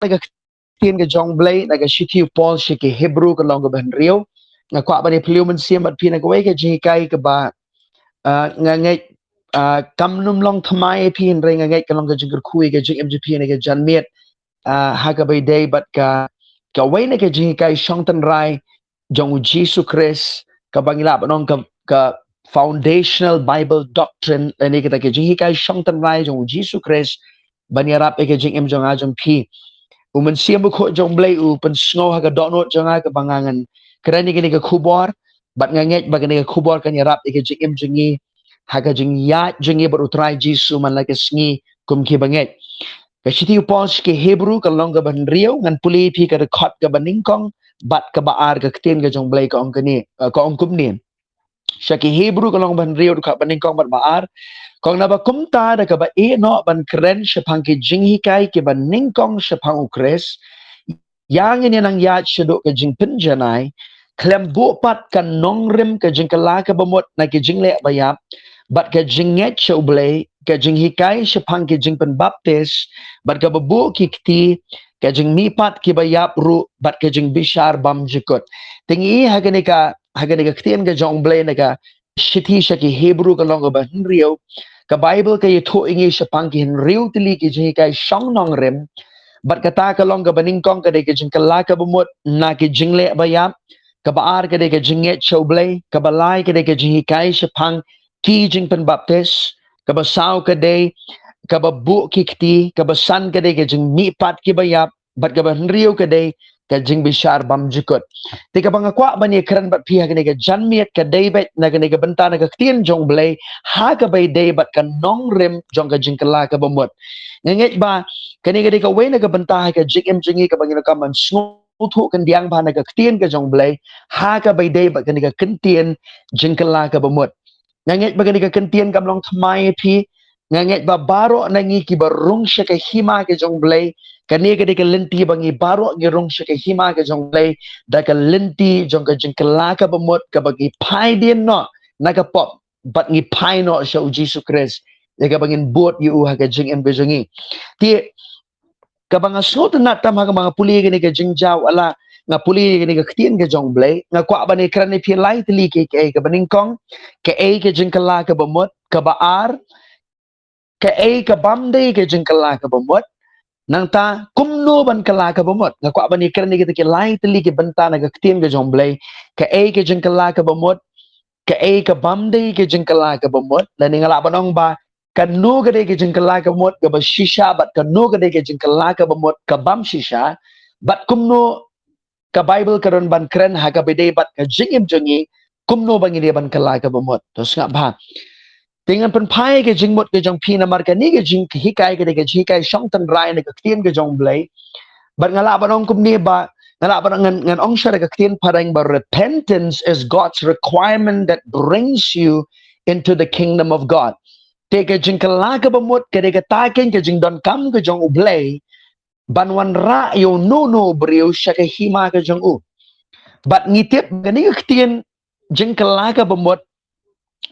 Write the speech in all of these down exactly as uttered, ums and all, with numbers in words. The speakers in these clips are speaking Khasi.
na ka ktien ka jong Blei na ka shithi u Paul sha ki Hebru ka lynnong kaba hynriew. Nga kwah ban ïa plie mynsiem bad phi na kawei ka jinghikai kaba, ah, nga ngeit, ah, kam nym long thymmai ïa phi, hynrei nga ngeit ka long ka jingkyrkhu ïa ka jingim jong phi na ka janmiet, ah, ha kaba ïadei bad ka, kawei na ka jinghikai shong tynrai jong u Jisu Khrist, kaba ngi lah ban ong ka, ka foundational Bible doctrine, lane kata ka jinghikai shong tynrai jong u Jisu Khrist ban ïarap ïa ka jingim jong nga jong phi. U Mynsiem Bakhuid jong Blei u pynsngew ha ka dohnud jong nga kaba ngan kren ïa kane ka khubor, bad nga ngeit ba kane ka khubor kan ïarap ïa ka jingim jong ngi ha ka jingïaid jong ngi bad u Trai Jisu man la ka sngi kum ki bangeit. Ka shithi u Paul sha ki Hebru ka lynnong kaba hynriew, ngan pule ïa phi ka dkhot kaba nyngkong bad kaba ar. Ka ktien ka jong Blei ka ong kane, eh, ka ong kumne. Sha ki Hebru ka lynnong ba hynriew, dkhot ba nyngkong bad ba ar, ka ong: Naba kumta, da kaba ïehnoh ban kren shaphang ki jinghikai kiba nyngkong shaphang u Khrist, ïa ngin ïa nang ïaid shaduh ka jingpynjanai, khlem buh pat ka nongrim ka jingkylla kaba mut na ki jingleh baïap, bad ka jingngeit sha U Blei, ka jinghikai shaphang ki jingpynbaptis, bad kaba buh ki kti, ka jingmihpat kiba ïap ruh, bad ka jingbishar bymjukut. Te ngi i ha kane ka, ha kane ka ktien ka jong U Blei na ka shithi sha ki Hebru ka lynnong kaba hynriew, ka Baibl ka ïathuh ïa ngi shaphang ki hynriew tylli ki jinghikai shong nongrim, bad kata ka long: kaba nyngkong ka dei ka jingkylla kaba mut na ki jingleh baïap, kaba ar ka dei ka jingngeit sha U Blei, kaba lai ka dei ka jinghikai shaphang ki jingpynbaptis, kaba saw ka dei kaba buh ki kti, kaba san ka dei ka jingmihpat kiba ïap, bad kaba hynriew ka dei ka jingbishar bymjukut. Te kaba nga kwah ban ïa kren bad phi ha kane ka janmiet ka dei beit na kane ka bynta na ka ktien jong U Blei ha kaba ïadei bad ka nongrim jong ka jingkylla kaba mut. Nga ngeit ba kane ka dei kawei na ka bynta ha ka jingim jong ngi kaba ngi donkam ban sngewthuh khyndiat bha na ka ktien ka jong U Blei ha kaba ïadei bad kane ka kyntien jingkylla kaba mut. Nga ngeit ba kane ka kyntien kam long thymmai ïa phi. Nga ngeit ba baroh na ngi kiba rung sha ka hima ka jong U Blei, kane ka dei ka lynti ba ngi baroh ngi rung sha ka hima ka jong U Blei da ka lynti jong ka jingkylla kaba mut, kaba ngi phai dien noh na ka pop bad ngi phai noh sha U Jisu Khrist, ïa kaba ngin bud ïa u ha ka jingim ka jong ngi. Te kaba nga sngewtynnat tam ha kaba nga pule ïa kane ka jingjaw, la nga pule ïa kane ka ktien ka jong U Blei, nga kwah ban ïa kren ïa phi lai tylli ki, kaei kaba nyngkong, kaei ka jingkylla kaba mut, kaba ar, kaei ka bym dei ka jingkylla kaba mut, nangta kumno ban kylla kaba mut. Nga kwah ban ïa kren ïa kita ki lai tylli ki bynta na ka ktien ka jong U Blei, kaei ka jingkylla kaba mut, kaei ka bym dei ka jingkylla kaba mut, lane nga lah ban ong ba kano ka dei ka jingkylla kaba mut kaba shisha bad kano ka dei ka jingkylla kaba mut ka bym shisha, bad kumno ka Baibl ka don ban kren ha kaba ïadei bad ka jingim jong ngi, kumno ba ngi dei ban kylla kaba mut. To sngap bha. Te ngan pynphai ka jingmut ka jong phi namar kane ka jinghikai ka dei ka jinghikai shong tynrai na ka ktien ka jong U Blei. Bad nga lah ban ong kumne ba, nga lah ban ong, ngan, ngan ong sha da ka ktien phareng ba repentance is God's requirement that brings you into the kingdom of God. Te ka jingkylla kaba mut ka dei kata kein ka jingdonkam ka jong U Blei ban wanrah ïa uno uno u briew sha ka hima ka jong u. Bad ngi tip kane ka ktien jingkylla kaba mut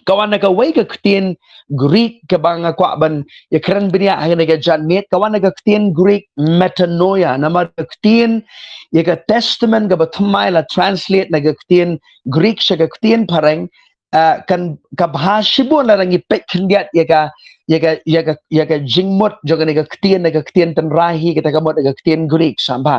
ka wan na kawei ka ktien Greek kaba nga kwah ban ïa kren bniah ha kane ka janmiet, ka wan na ka ktien Greek metanoia, namar ka ktien, ïa ka Testament kaba thymmai la translate na ka ktien Greek sha ka ktien phareng, ah, kan, ka bha shibun lada ngi peit khyndiat ïa ka, ïa ka, ïa ka, ïa ka jingmut jong kane ka ktien na ka ktien tynrai hi, kata ka mut na ka ktien Greek, sngap bha.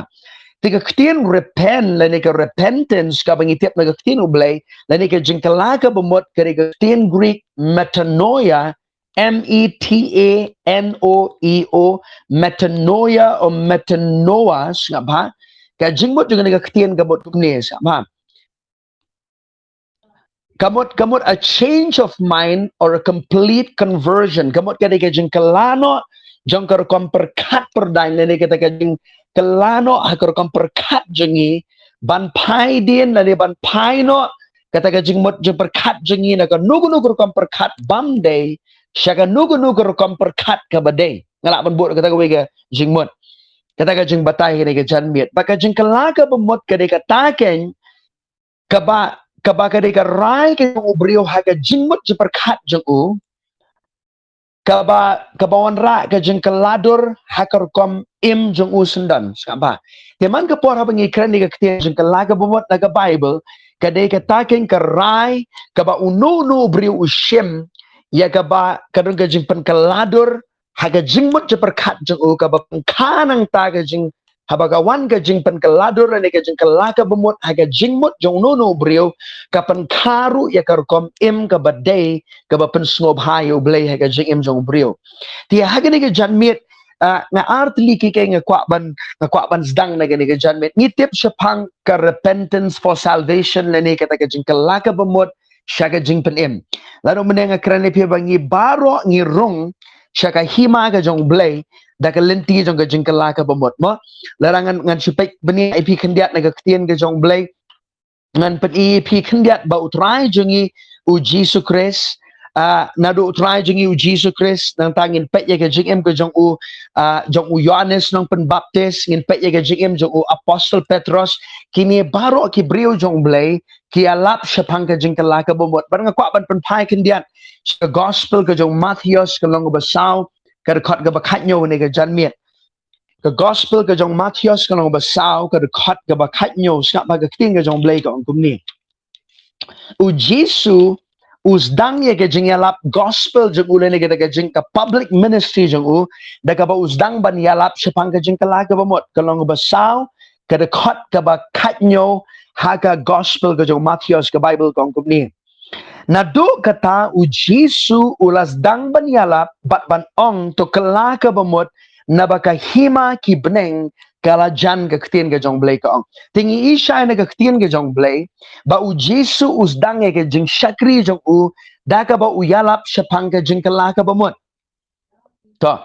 Te ka ktien repent lane ka repentance kaba ngi tip na ka ktien U Blei, lane ka jingkylla kaba mut ka dei ka ktien Greek metanoia, M E T A N O E O, metanoia or metanoa, sngap bha. Ka jingmut jong kane ka ktien ka mut kumne, sngap bha. Ka mut, ka mut a change of mind or a complete conversion. Ka mut ka dei ka jingkylla noh jong ka rukom pyrkhat pyrdaiñ, lane kata ka jingkylla noh ha ka rukom pyrkhat jong ngi ban phai dien lane ban phai noh kata ka jingmut jingpyrkhat jong ngi na kano kano ka rukom pyrkhat bym dei sha kano kano ka rukom pyrkhat kaba dei. Nga lah ban bud kata kawei ka jingmut, kata ka jingbatai kane ka janmiet. Bad ka jingkylla kaba mut ka dei kata kein kaba, kaba ka dei ka rai ka jong u briew ha ka jingmut jingpyrkhat jong u, kaba, kaba wanrah ka jingkylla dur ha ka rukom im jong u syndon. Sngap bha. Te man ka por haba ngi kren ïa ka ktien jingkylla kaba mut na ka Baibl, ka dei kata keiñ ka rai kaba uno uno u briew u shim ïa kaba ka don ka jingpynkylla dur ha ka jingmut jingpyrkhat jong u, kaba pynkha nangta ka jing, haba ka wan ka jingpynkylla dur lane ka jingkylla kaba mut ha ka jingmut jong uno uno u briew, ka pynkha ruh ïa ka rukom im kaba dei kaba pynsngewbha ïa U Blei ha ka jingim jong u briew. Te ha kane ka janmiet, ah, nga ar tylli ki keiñ nga kwah ban, nga kwah ban sdang na kane ka janmiet. Ngi tip shaphang ka repentance for salvation lane kata ka jingkylla kaba mut sha ka jingpynim. Lada mynne nga kren ïa phi ba ngi baroh ngi rung sha ka hima ka jong U Blei da ka lynti jong ka jingkylla kaba mut, mo. Lada ngan, ngan shu peit bniah ïa phi khyndiat na ka ktien ka jong U Blei, ngan pyni ïa phi khyndiat ba U Trai jong ngi U Jisu Khrist, ah, naduh U Trai jong ngi U Jisu Khrist, nangta ngin peit ïa ka jingim ka jong u, ah, jong u Ïoannis Nongpynbaptis, ngin peit ïa ka jingim jong u Apostol Petros, kine baroh ki briew jong U Blei ki ïalap shaphang ka jingkylla kaba mut. Bad nga kwah ban pynphai khyndiat sha ka Gospel ka jong u Mathaios ka lynnong kaba saw, ka dkhot kaba khathynñiew ne ka janmiet. Ka Gospel ka jong u Mathaios ka lynnong kaba saw, ka dkhot kaba khathynñiew. Sngap bha, ka ktien ka jong U Blei ka ong kumne. U Jisu u sdang ïa ka jingïalap gospel jong u lane kata ka jing, ka public ministry jong u, da kaba u sdang ban ïalap shaphang ka jingkylla kaba mut. Ka lynnong kaba saw, ka dkhot kaba khathynñiew ha ka Gospel ka jong u Mathaios, ka Baibl ka ong kumne. Naduh kata U Jisu u la sdang ban ïalap bad ban ong, to kylla kaba mut, naba ka hima ki bneng ka la jan, ka ktien ka jong U Blei ka ong. Te ngi i shai na ka ktien ka jong U Blei ba U Jisu u sdang ïa ka jingshakri jong u da kaba u ïalap shaphang ka jingkylla kaba mut. To.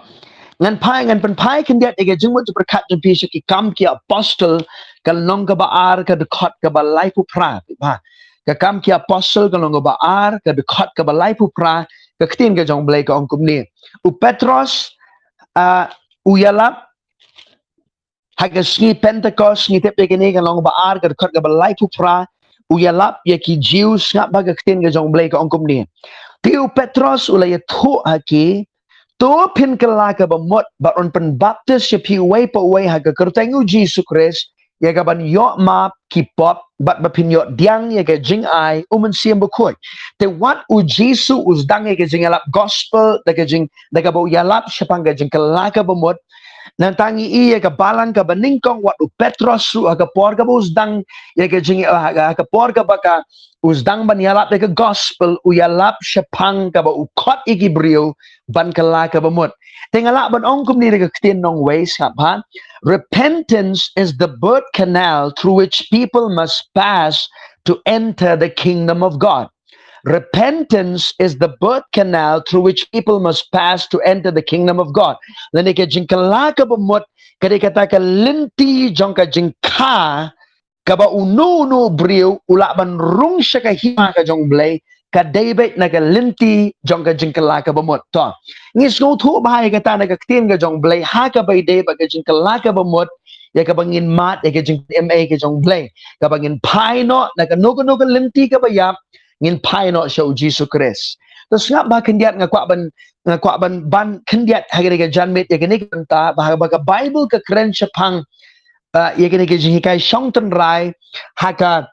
Ngan phai, ngan pynphai khyndiat ïa ka jingmut jingpyrkhat jong phi sha ki Kam ki Apostol, ka lynnong kaba ar, ka dkhot kaba laiphew phra. Bha. Ka Kam ki Apostol ka lynnong kaba ar, ka dkhot kaba laiphew phra, ka ktien ka jong U Blei ka ong kumne. U Petros, ah, u ïalap ha ka sngi Pentekost, ngi tip ïa kane, ka lynnong ba ar, ka dkhot kaba laiphew phra, u ïalap ïa ki Jiw. Sngap bha, ka ktien ka jong U Blei ka ong kumne. Te u Petros u la ïathuh ha ki, to phin kylla kaba mut bad yn pynbaptis ïa phi uwei pa uwei ha ka kyrteng U Jisu Khrist ïa ka ban ïoh map ki pop, bad ba phin ïoh pdiang ïa ka jingai U Mynsiem Bakhuid. Te wat U Jisu u sdang ïa ka jingïalap gospel da ka jing, da kaba u ïalap shaphang ka jingkylla kaba mut, nangta ngi i ïa ka balang kaba nyngkong, wat u Petros ruh ha ka por kaba u sdang ïa ka jing, ha ka, ha ka por kaba ka u sdang ban ïalap ïa ka gospel, u ïalap shaphang kaba u khot ïa ki briew ban kylla kaba mut. Te nga lah ban ong kumne da ka ktien nongwei, sngap bha. Repentance is the birth canal through which people must pass to enter the kingdom of God. Repentance is the birth canal through which people must pass to enter the kingdom of God. Lane ka jingkylla kaba mut ka dei kata ka lynti jong ka jingkha kaba uno uno u briew u lah ban rung sha ka hima ka jong U Blei, ka dei beit na ka lynti jong ka jingkylla kaba mut. To. Ngi sngewthuh bha ïa kata na ka ktien ka jong U Blei, ha kaba ïadei bad ka jingkylla kaba mut, ïa kaba ngin mad ïa ka jingpynim ei ka jong U Blei, kaba ngin phai noh na kano kano ka lynti kaba ïap, ngin phai noh sha U Jisu Khrist. To sngap bha khyndiat, nga kwah ban, nga kwah ban ban khyndiat ha kane ka janmiet ïa kane ka bynta, ba, ba ka Baibl ka kren shaphang, ah, ïa kane ka jinghikai shong tynrai ha ka,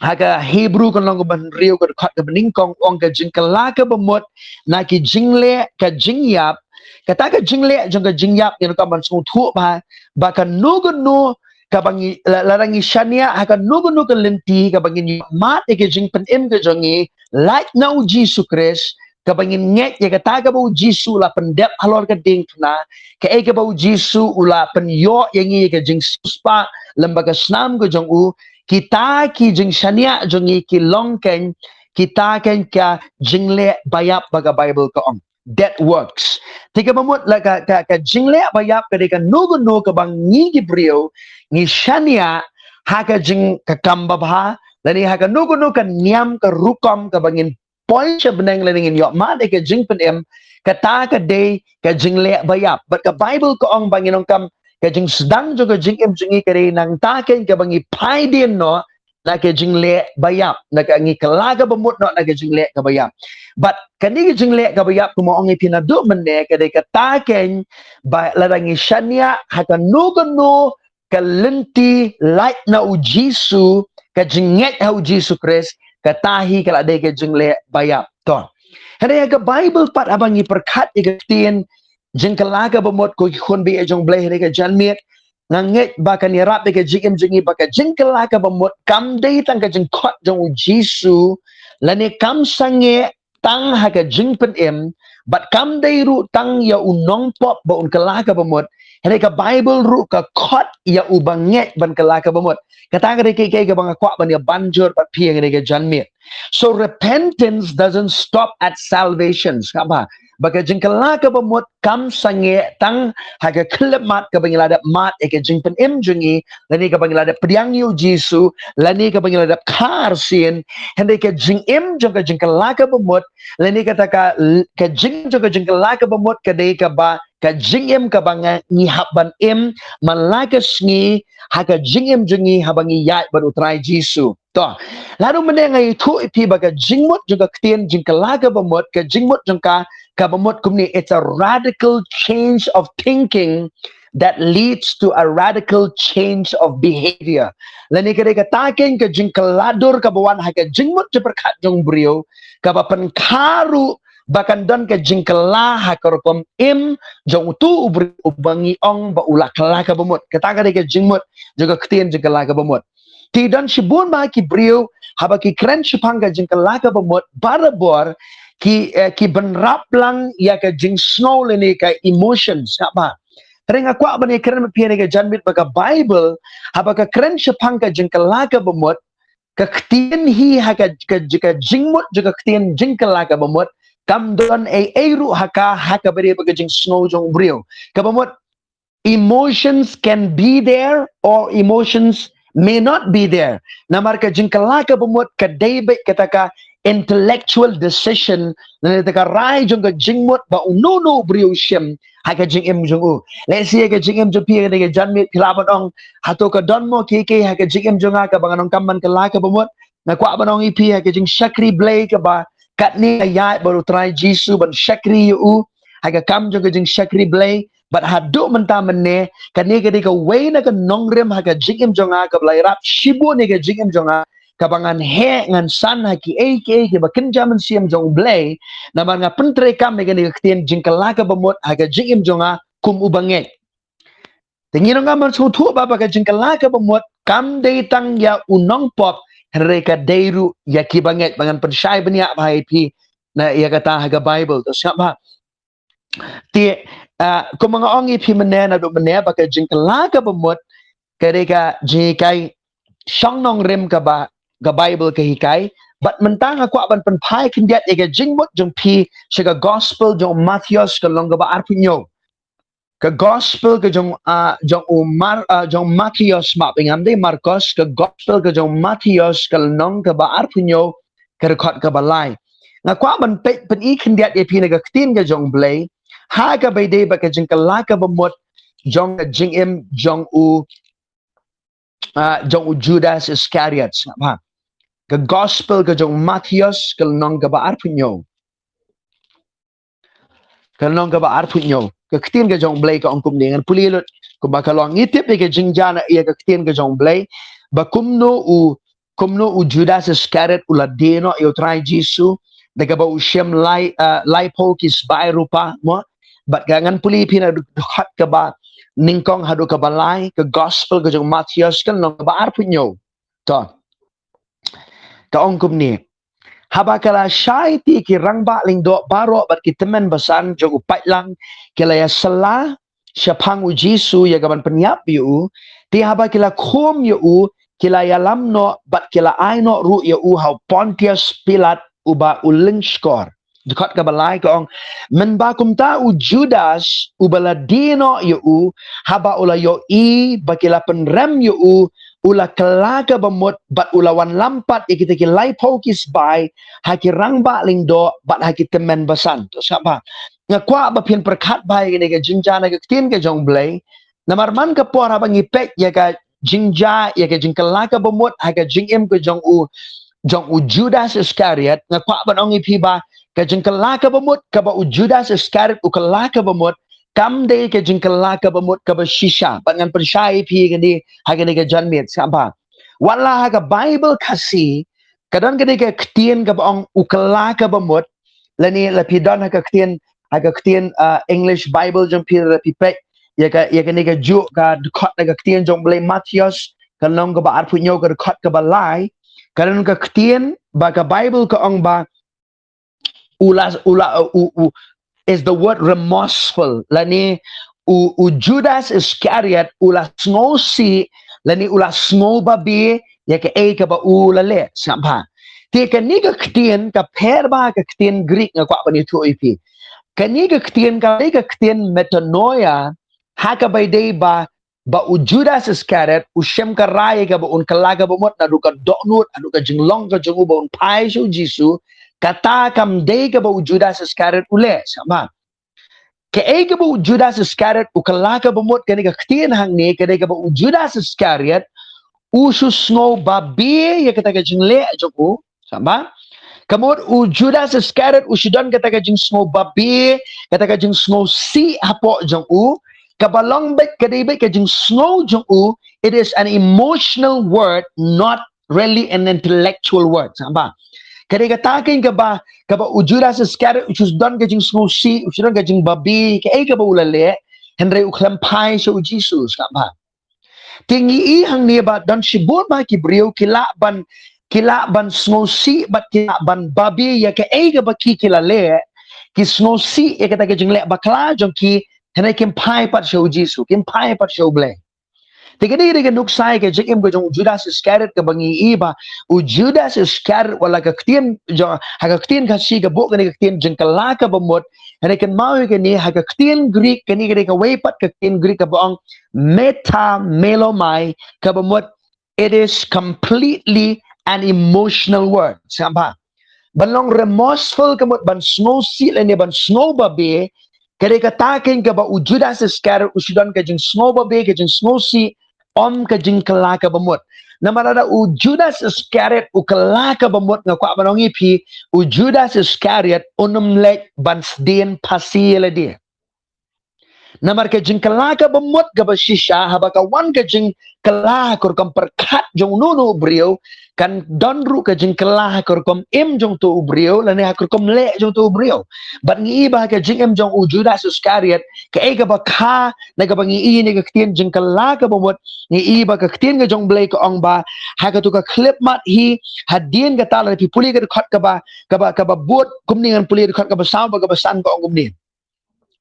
ha ka Hebru ka lynnong kaba hynriew, ka dkhot kaba nyngkong, ong ka jingkylla kaba mut na ki jingleh ka jingïap. Kata ka jingleh jong ka jingïap, ngin ong, ka ban sngewthuh bha ba kano kano kaba ngi, la, lada ngi shaniah ha kano kano ka lynti kaba ngin ïoh mad ïa ka jingpynim ka jong ngi lait na U Jisu Khrist, kaba ngin ngeit ïa kata kaba U Jisu u la pyndep halor ka diengphna, kaei kaba U Jisu u la pynïoh ïa ngi ïa ka jingsiewspah lem bad ka snam ka jong u, kita ki jingshaniah jong ngi ki long keiñ, kita keiñ ka jingleh ba ïap ba ka Baibl ka ong. Dead works. Te kaba mut la ka, ka, ka jingleh ba ïap ka dei kano kano kaba ngi ki briew ngi shaniah ha ka jing, ka kam babha, lane ha kano kano ka niam ka rukom kaba ngin poi sha bneng lane ngin ïoh mad ïa ka jingpynim, kata ka dei ka jingleh ba ïap. Bad ka Baibl ka ong ba ngin ong kam, ka jingsdang jong ka jingim jong ngi ka dei nangta keiñ kaba ngi phai dien noh na ka jingleh ba ïap, na ka ngi kylla kaba mut noh na ka jingleh kaba ïap. Bad kane ka jingleh kaba ïap kumba ong ïa phi naduh mynne ka dei kata keiñ ba lada ngi shaniah ha kano kano ka lynti lait na U Jisu, ka jingngeit ha U Jisu Khrist, kata hi ka la dei ka jingleh ba ïap. To. Hynrei ha ka Bible pat haba ngi pyrkhat ïa ka ktien jingkylla kaba mut ko ki khun baieit jong U Blei hynrei ka janmiet, nga ngeit ba kan ïarap ïa ka jingim jong ngi ba ka jingkylla kaba mut kam dei tang ka jingkhot jong U Jisu, lane kam sangeh tang ha ka jingpynim, bad kam dei ruh tang ïa u nongpop ba un kylla kaba mut, hynrei ka Bible ruh ka khot ïa u bangeit ban kylla kaba mut. Kata ka dei ka, ka, kaba nga kwah ban ïa ban jur bad phi ïa kane ka janmiet. So repentance doesn't stop at salvation. Sngap bha, ba ka jingkylla kaba mut kam sangeh tang ha ka khyllipmat kaba ngi la dep mad ïa ka jingpynim jong ngi, lane kaba ngi la dep pdiang ïa U Jisu, lane kaba ngi la dep kha arsien. Hynrei ka jingim jong ka jingkylla kaba mut, lane kata ka, ka jingim jong ka jingkylla kaba mut ka dei kaba, ka jingim kaba nga, ngi hap ban im man la ka sngi ha ka jingim jong ngi haba ngi ïaid bad U Trai Jisu. To, lada mynne nga ïathuh ïa phi ba ka jingmut jong ka ktien jingkylla kaba mut, ka jingmut jong ka kaba mut kumne, it's a radical change of thinking that leads to a radical change of behavior. Lane ka dei kata keiñ ka jingkylla dur kaba wan ha ka jingmut jingpyrkhat jong u briew, kaba pynkha ruh ba kan don ka jingkylla ha ka rukom im jong utu u briew uba ngi ong ba u la kylla kaba mut. Kata ka dei ka jingmut jong ka ktien jingkylla kaba mut. Te don shibun bha ki briew haba ki kren shaphang ka jingkylla kaba mut, barabor ki, eh, ki bynrap lang ïa ka jingsngew lane ka emotions, sngap bha. Hynrei nga kwah ban ïa kren bad phi ha kane ka janmiet ba ka Bible haba ka kren shaphang ka jingkylla kaba mut, ka ktien hi ha ka, ka, ka jingmut jong ka ktien jingkylla kaba mut kam don ei ei ruh ha ka, ha kaba dei ba ka jingsngew jong u briew. Kaba mut, emotions can be there or emotions may not be there. Namar ka jingkylla kaba mut ka dei beit kata ka intellectual decision, lane kata ka rai jong ka jingmut ba uno uno u briew u shim ha ka jingim jong u. Lehse ha ka jingim jong phi ha kane ka janmiet phi lah ban ong, hato ka don mo kiei kiei ha ka jingim jong nga kaba nga donkam ban kylla kaba mut? Nga kwah ban ong ïa phi ha ka jingshakri Blei kaba katne nga ïaid bad U Trai Jisu ban shakri ïa u ha ka kam jong ka jingshakri Blei, bad haduh mynta mynne kane ka dei kawei na ka nongrim ha ka jingim jong nga kaba la ïarap shibun ïa ka jingim jong nga, kaba ngan heh ngan san ha kiei kiei kiba kynja mynsiem jong U Blei, namar nga pyntreikam ïa kane ka ktien jingkylla kaba mut ha ka jingim jong nga kum u bangeit. Te ngi nang ngam sngewthuh ba, ba ka jingkylla kaba mut kam dei tang ïa u nongpop, hynrei ka dei ruh ïa ki bangeit. Ba ngan pynshai bniah bha ïa phi na ïa kata ha ka Bible, to sngap bha. Te, ah, kumba nga ong ïa phi mynne naduh mynne ba ka jingkylla kaba mut ka dei ka jinghikai shong nongrim kaba ka Bible ka hikai. Bad mynta nga kwah ban pynphai khyndiat ïa ka jingmut jong phi sha ka Gospel jong u Mathaios ka lynnong kaba arphew hynñiew. Ka Gospel ka jong, ah, jong u Mar-, ah, jong u Mathaios, map, ngam dei Markos, ka Gospel ka jong u Mathaios ka lynnong kaba arphew hynñiew, ka dkhot kaba lai. Nga kwah ban peit pyni khyndiat ïa phi na ka ktien ka jong U Blei ha kaba ïadei bad ka jingkylla kaba mut jong ka jingim jong u, ah, jong u Judas Iskariot, sngap bha. Ka Gospel ka jong u Mathaios ka lynnong kaba arphew hynñiew. Ka lynnong kaba arphew hynñiew. Ka ktien ka jong U Blei ka ong kumne, ngan pule lut kumba ka long. Ngi tip ïa ka jingjia na ïa ka ktien ka jong U Blei ba kumno u, kumno u Judas Iskariot u la die noh ïa U Trai Jisu da kaba u shim lai, ah, laiphew ki sbai rupa, mo. Bad ka ngan pule ïa phi na dkhot kaba nyngkong haduh kaba lai, ka Gospel ka jong u Mathaios ka lynnong kaba arphew hynñiew. To. Ka ong kumne. Haba ka la shai te ki rangbah lyngdoh baroh bad ki tymmen basan jong u paidlang ki la ïasylla shaphang u Jisu ïa kaban pynïap ïa u. Te haba ki la khum ïa u ki la ïalam noh bad ki la ai noh ruh ïa u ha u Pontius Pilat uba u lyngshkor. Dkhot kaba lai ka ong, mynba kumta u Judas uba la die noh ïa u, haba u la ïohi ba ki la pynrem ïa u, u la kylla kaba mut bad u la wanlam pat ïa kita ki laiphew ki sbai ha ki rangbah lyngdoh bad ha ki tymmen basan. To sngap bha. Nga kwah ba phin pyrkhat bha ïa kane ka jingjia na ka ktien ka jong U Blei. Namar man ka por haba ngi peit ïa ka jingjia ïa ka jingkylla kaba mut ha ka jingim ka jong u, jong u Judas Iskariot. Nga kwah ban ong ïa phi ba ka jingkylla kaba mut kaba u Judas Iskariot u kylla kaba mut kam dei ka jingkylla kaba mut kaba shisha. Bad ngan pynshai ïa phi kane ha kane ka janmiet, sngap bha. Wat la ha ka Baibl Khasi ka don kane ka ktien kaba ong u kylla kaba mut, lane la phi don ha ka ktien, ha ka ktien, ah, English Bible jong phi, la phi peit ïa ka, ïa kane ka juk ka dkhot na ka ktien jong u Blei, Mathaios ka lynnong kaba arphew hynñiew ka dkhot kaba lai, ka don ka ktien ba ka Baibl ka ong ba u la, u la, u, u, is the word remorseful, lane u, u Judas Iskariot u la sngewsih lane u la sngewbabe ïa kaei kaba u la leh, sngap bha. Te kane ka ktien ka pher bha ka ktien Greek, nga kwah ban ïathuh ïa phi. Kane ka ktien ka dei ka ktien metanoia, ha kaba ïadei ba ba u Judas Iskariot u shem ka rai kaba un kylla kaba mut naduh ka dohnud haduh ka jinglong ka jong u ba un phai sha u Jisu. Kata kam dei kaba u Judas Iskariot u leh, sngap bha. Kaei kaba u Judas Iskariot u kylla kaba mut, kane ka ktien hangne ka dei kaba u Judas Iskariot u shu sngewbabe ïa kata ka jingleh jong u. Sngap bha. Ka mut u Judas Iskariot u shu don kata ka jingsngewbabe, kata ka jingsngewsih hapoh jong u. Kaba long beit, ka dei beit ka jingsngew jong u. It is an emotional word, not really an intellectual word. Sngap bha. Ka dei kata keiñ kaba, kaba u Judas Iskariot u shu don ka jingsngewsih, u shu don ka jingbabe kaei kaba u la leh, hynrei u khlem phai sha u Jisu, sngap bha. Te ngi i hangne ba don shibun bha ki briew ki lah ban, ki lah ban sngewsih bad ki lah ban babe ïa kaei kaba ki, ki la leh. Ki sngewsih ïa kata ka jingleh bakla jong ki, hynrei kim phai pat sha u Jisu, kim phai pat sha u Blei. Te ka dei, dei ka nuksa ïa ka jingim ka jong u Judas Iskariot kaba ngi i ba u Judas Iskariot, wat la ka ktien jong, ha ka ktien Khasi ka buh kane ka ktien jingkylla kaba mut, hynrei kynmaw ïa kane, ha ka ktien Greek kane ka dei kawei pat ka ktien Greek kaba ong metamelomai, kaba mut it is completely an emotional word. Sngap bha. Ban long remorseful ka mut ban sngewsih lane ban sngewbabe, ka dei kata keiñ kaba u Judas Iskariot u shu don ka jingsngewbabe, ka jingsngewsih, ym ka jingkylla kaba mut. Namar lada u Judas Iskariot u kylla kaba mut, nga kwah ban ong ïa phi, u Judas Iskariot un ym leit ban sdien phasi ïa lade. Namar ka jingkylla kaba mut kaba shisha, haba ka wan ka jingkylla ha ka rukom pyrkhat jong uno uno u briew, kan don ruh ka jingkylla ha ka rukom im jong uto u briew lane ha ka rukom leh jong uto u briew. Bad ngi i ba ha ka jingim jong u Judas Iskariot, kaei kaba kha na kaba ngi i na ka ktien jingkylla kaba mut, ngi i ba ka ktien ka jong u Blei ka ong ba ha kato ka khyllipmat hi, hadien kata, lada phi pule ka dkhot kaba, kaba, kaba bud kumne, ngan pule ka dkhot kaba saw bad kaba san, ka ong kumne.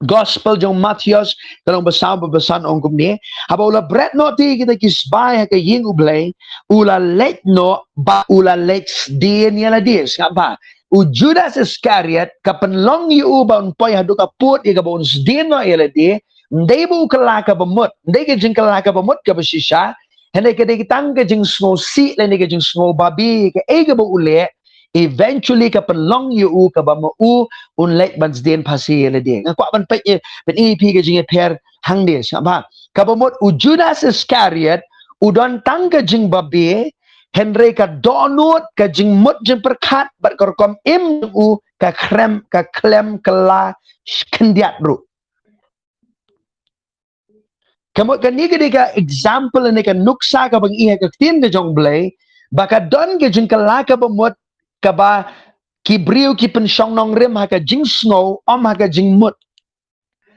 Gospel jong u Mathaios, ka lynnong ba saw bad ba san, ong kumne: Haba u la bret noh te ïa kita ki sbai ha ka ïing u Blei, u la leit noh bad u la leit sdien ïa lade. Sngap bha. U Judas Iskariot ka pynlong ïa u ba un poi haduh ka pud ïa kaba un sdien noh ïa lade. Ym dei ba u kylla kaba mut, ym dei ka jingkylla kaba mut kaba shisha, hynrei ka dei tang ka jingsngewsih lane ka jingsngewbabe kaei kaba u leh. Eventually ka pynlong ïa u kaba ma u un leit ban sdien phasi ïa lade. Nga kwah ban peit, eh, pyni ïa phi ka jingïapher hangne, sngap bha. Kaba mut u Judas Iskariot u don tang ka jingbabe, hynrei ka dohnud, ka jingmut jingpyrkhat bad ka rukom im jong u ka khlem, ka khlem kylla khyndiat ruh. Ka mut kane ka dei ka example ne ka nuksa kaba ngi i ha ka ktien ka jong u Blei, ba ka don ka jingkylla kaba mut kaba ki briew ki pynshong nongrim ha ka jingsngew, ym ha ka jingmut.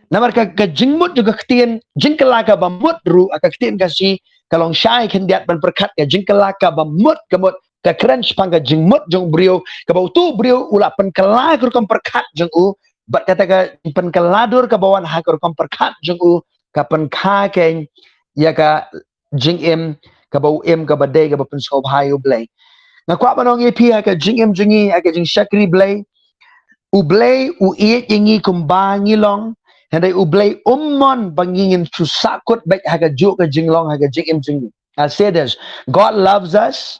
Namar ka, ka jingmut jong ka ktien jingkylla kaba mut ruh ha ka ktien Khasi ka long shai khyndiat ban pyrkhat ka jingkylla kaba mut, ka mut ka kren shaphang ka jingmut jong u briew, kaba uto u briew u la pynkylla ka rukom pyrkhat jong u, bad kata ka pynkylla dur kaba wan ha ka rukom pyrkhat jong u ka pynkha keiñ ïa ka jingim kaba u im, kaba dei kaba pynsngewbha ïa u Blei. Nga kwah ban ong ïa phi, ha ka jingim jong ngi, ha ka jingshakri Blei, u Blei u ïeit ïa ngi kumba ngi long, hynrei u Blei um mon ba ngi ngin shu sahkut beit ha kajuh ka jinglong ha ka jingim jong ngi. I'll say this: God loves us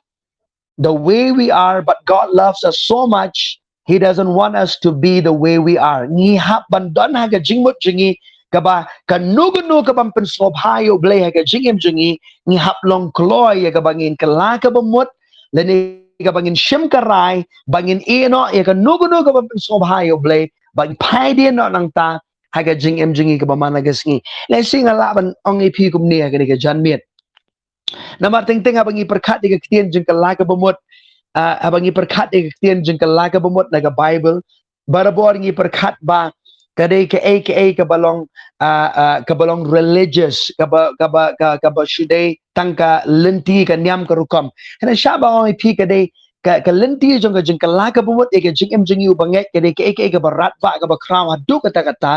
the way we are, but God loves us so much, He doesn't want us to be the way we are. Ngi hap ban don ha ka jingmut jong ngi kaba kano kano kaban pynsngewbha ïa U Blei ha ka jingim jong ngi, ngi hap long kloi ïa kaba ngin kylla kaba mut, lane kaba ngin shim ka rai ba ngin ïeh noh ïa kano kano kaban pynsngewbha ïa U Blei, ba ngin phai dien noh nangta ha ka jingim jong ngi kaba man la ka sngi. Lehse nga lah ban ong ïa phi kumne ha kane ka janmiet. Namar teng teng haba ngi pyrkhat ïa ka ktien jingkylla kaba mut, ah, haba ngi pyrkhat ïa ka ktien jingkylla kaba mut na ka Bible, barabor ngi pyrkhat ba ka dei kaei kaei kaba long, ah, ah, kaba long religious, kaba, kaba, ka, kaba shu dei tang ka lynti, ka niam, ka rukom. Hynrei shwa ba ong ïa phi ka dei ka, ka lynti jong ka jingkylla kaba mut ïa ka jingim jong ngi u bangeit, ka dei kaei kaei kaba radbah, kaba khraw haduh katta katta,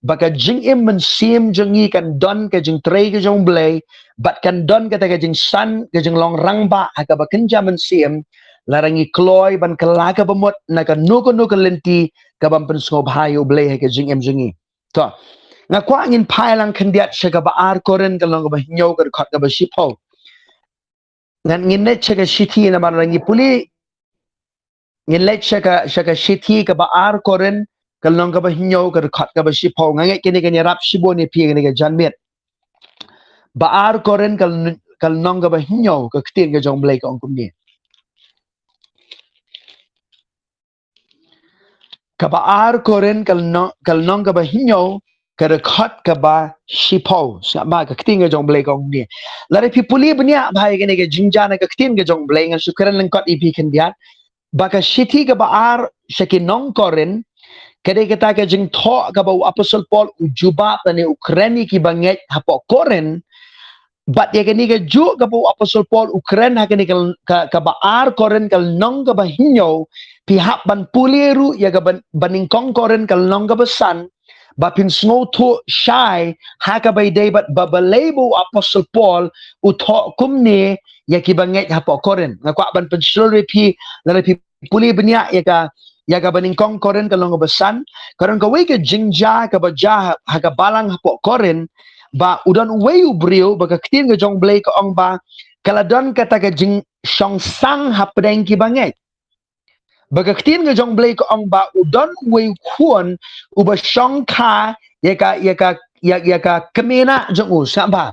ba ka jingim mynsiem jong ngi kan don ka jingtrei ka jong U Blei, bad kan don kata ka jingsan, ka jinglong rangbah ha kaba kynja mynsiem, lada ngi kloi ban kylla kaba mut na kano kano ka lynti kaban pynsngewbha ïa U Blei ha ka jingim jong ngi. To, nga kwah ngin phai lang khyndiat sha kaba ar Korinth ka lynnong kaba hynñiew ka dkhot kaba shiphew. Ngan, ngin leit sha ka shithi namar lada ngi pule, ngin leit sha ka, sha ka shithi kaba ar Korinth ka lynnong kaba hynñiew ka dkhot kaba shiphew. Nga ngeit kane kan ïarap shibun ïa phi kane ka janmiet. Ba ar Korinth ka lyn-, ka lynnong kaba hynñiew, ka ktien ka jong U Blei ka ong kumne. Kaba ar Korinth ka lynnong, ka lynnong kaba hynñiew ka dkhot kaba shiphew. Sngap bha, ka ktien ka jong U Blei ka ong kumne. Lada phi pule bniah bha ïa kane ka jingjia na ka ktien ka jong U Blei, ngan shu kren lyngkot ïa phi khyndiat. Ba ka shithi kaba ar sha ki nong Korinth ka dei kata ka jingthoh kaba u Apostol Paul u jubab lane u kren ïa ki bangeit hapoh Korinth. Bad ïa kane kajuh kaba u Apostol Paul u kren ha kane ka, ka, kaba ar Korinth ka lynnong kaba hynñiew, phi hap ban pule ruh ïa kaba, ba nyngkong Korinth ka lynnong kaba san, ba phin sngewthuh shai ha kaba ïadei bad ba balei ba u Apostol Paul u thoh kumne ïa ki bangeit hapoh Korinth. Nga kwah ban pynshlur ïa phi, lada phi pule bniah ïa ka, ïa kaba nyngkong Korinth ka lynnong kaba san, ka don kawei ka jingjia kaba jia ha, ha ka balang hapoh Korinth, ba u don uwei u briew, ba ka ktien ka jong U Blei ka ong ba ka la don kata ka jingshongsang hapdeng ki bangeit. Ba ka ktien ka jong U Blei ka ong ba u don uwei u khun uba shongkha ïa ka, ïa ka, ïa, ïa ka kmie na jong u, sngap bha.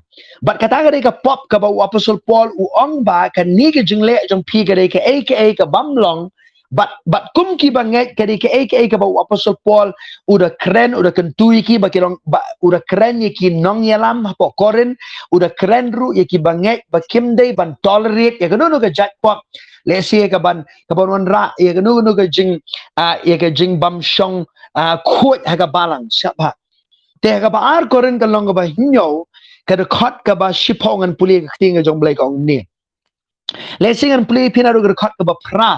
Bad kata ka dei ka pop kaba u Apostol Paul u ong ba kane ka jingleh jong phi ka dei kaei kaei ka bym long. Bad, bad kum ki bangeit ka dei kaei kaei kaba u Apostol Paul u da kren, u da kyntu ïa ki ba ki long, ba u da kren ïa ki nongïalam hapoh Korinth, u da kren ruh ïa ki bangeit ba kim dei ban tolerate ïa kano kano ka jait pop. Lehse kaban, kaban wanrah ïa kano kano ka jing, ah, ïa ka jingbymshong, ah, khuid ha ka balang, sngap bha. Te ha kaba ar Korinth ka lynnong kaba hynñiew ka dkhot kaba shiphew ngan pule ka ktien ka jong U Blei ka ong kumne. Lehse ngan pule ïa phi naduh ka dkhot kaba phra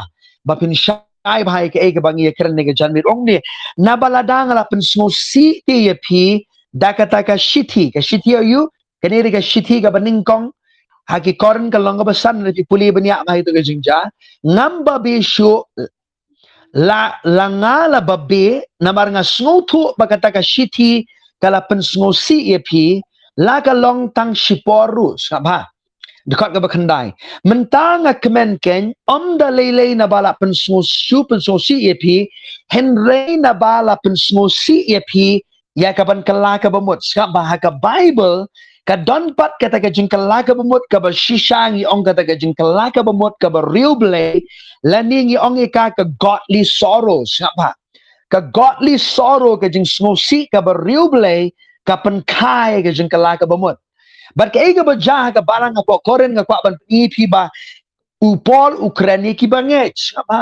ba phin shai bha ïa kaei kaba ngi ïa kren ha kane ka janmiet. Ong kumne, naba lada nga la pynsngewsih te ïa phi da kata ka shithi, ka shithi aïu? Kane dei ka shithi kaba nyngkong ha ki Korinth ka lynnong kaba san, lada phi pule bniah bha ïa kata ka jingjia. Ngam babe shuh, la, la nga la babe, namar nga sngewthuh ba kata ka shithi ka la pynsngewsih ïa phi, la ka long tang shipor ruh, sngap bha. Dkhot kaba khyndai. Mynta nga kmen keiñ, ym da lei lei naba la pynsngew shu pynsngewsih ïa phi, hynrei naba la pynsngewsih ïa phi ïa kaban kylla kaba mut. Sngap bha, ha ka Bible ka don pat kata ka jingkylla kaba mut kaba shisha ngi ong kata ka jingkylla kaba mut kaba riewblei, lane ngi ong ïa ka ka godly sorrow. Sngap bha. Ka godly sorrow, ka jingsngewsih kaba riewblei, ka pynkha ïa ka jingkylla kaba mut. Bad kaei kaba jia ha ka balang hapoh Korinth nga kwah ban pyni ïa phi ba u Paul u kren ïa ki bangeit. Sngap bha.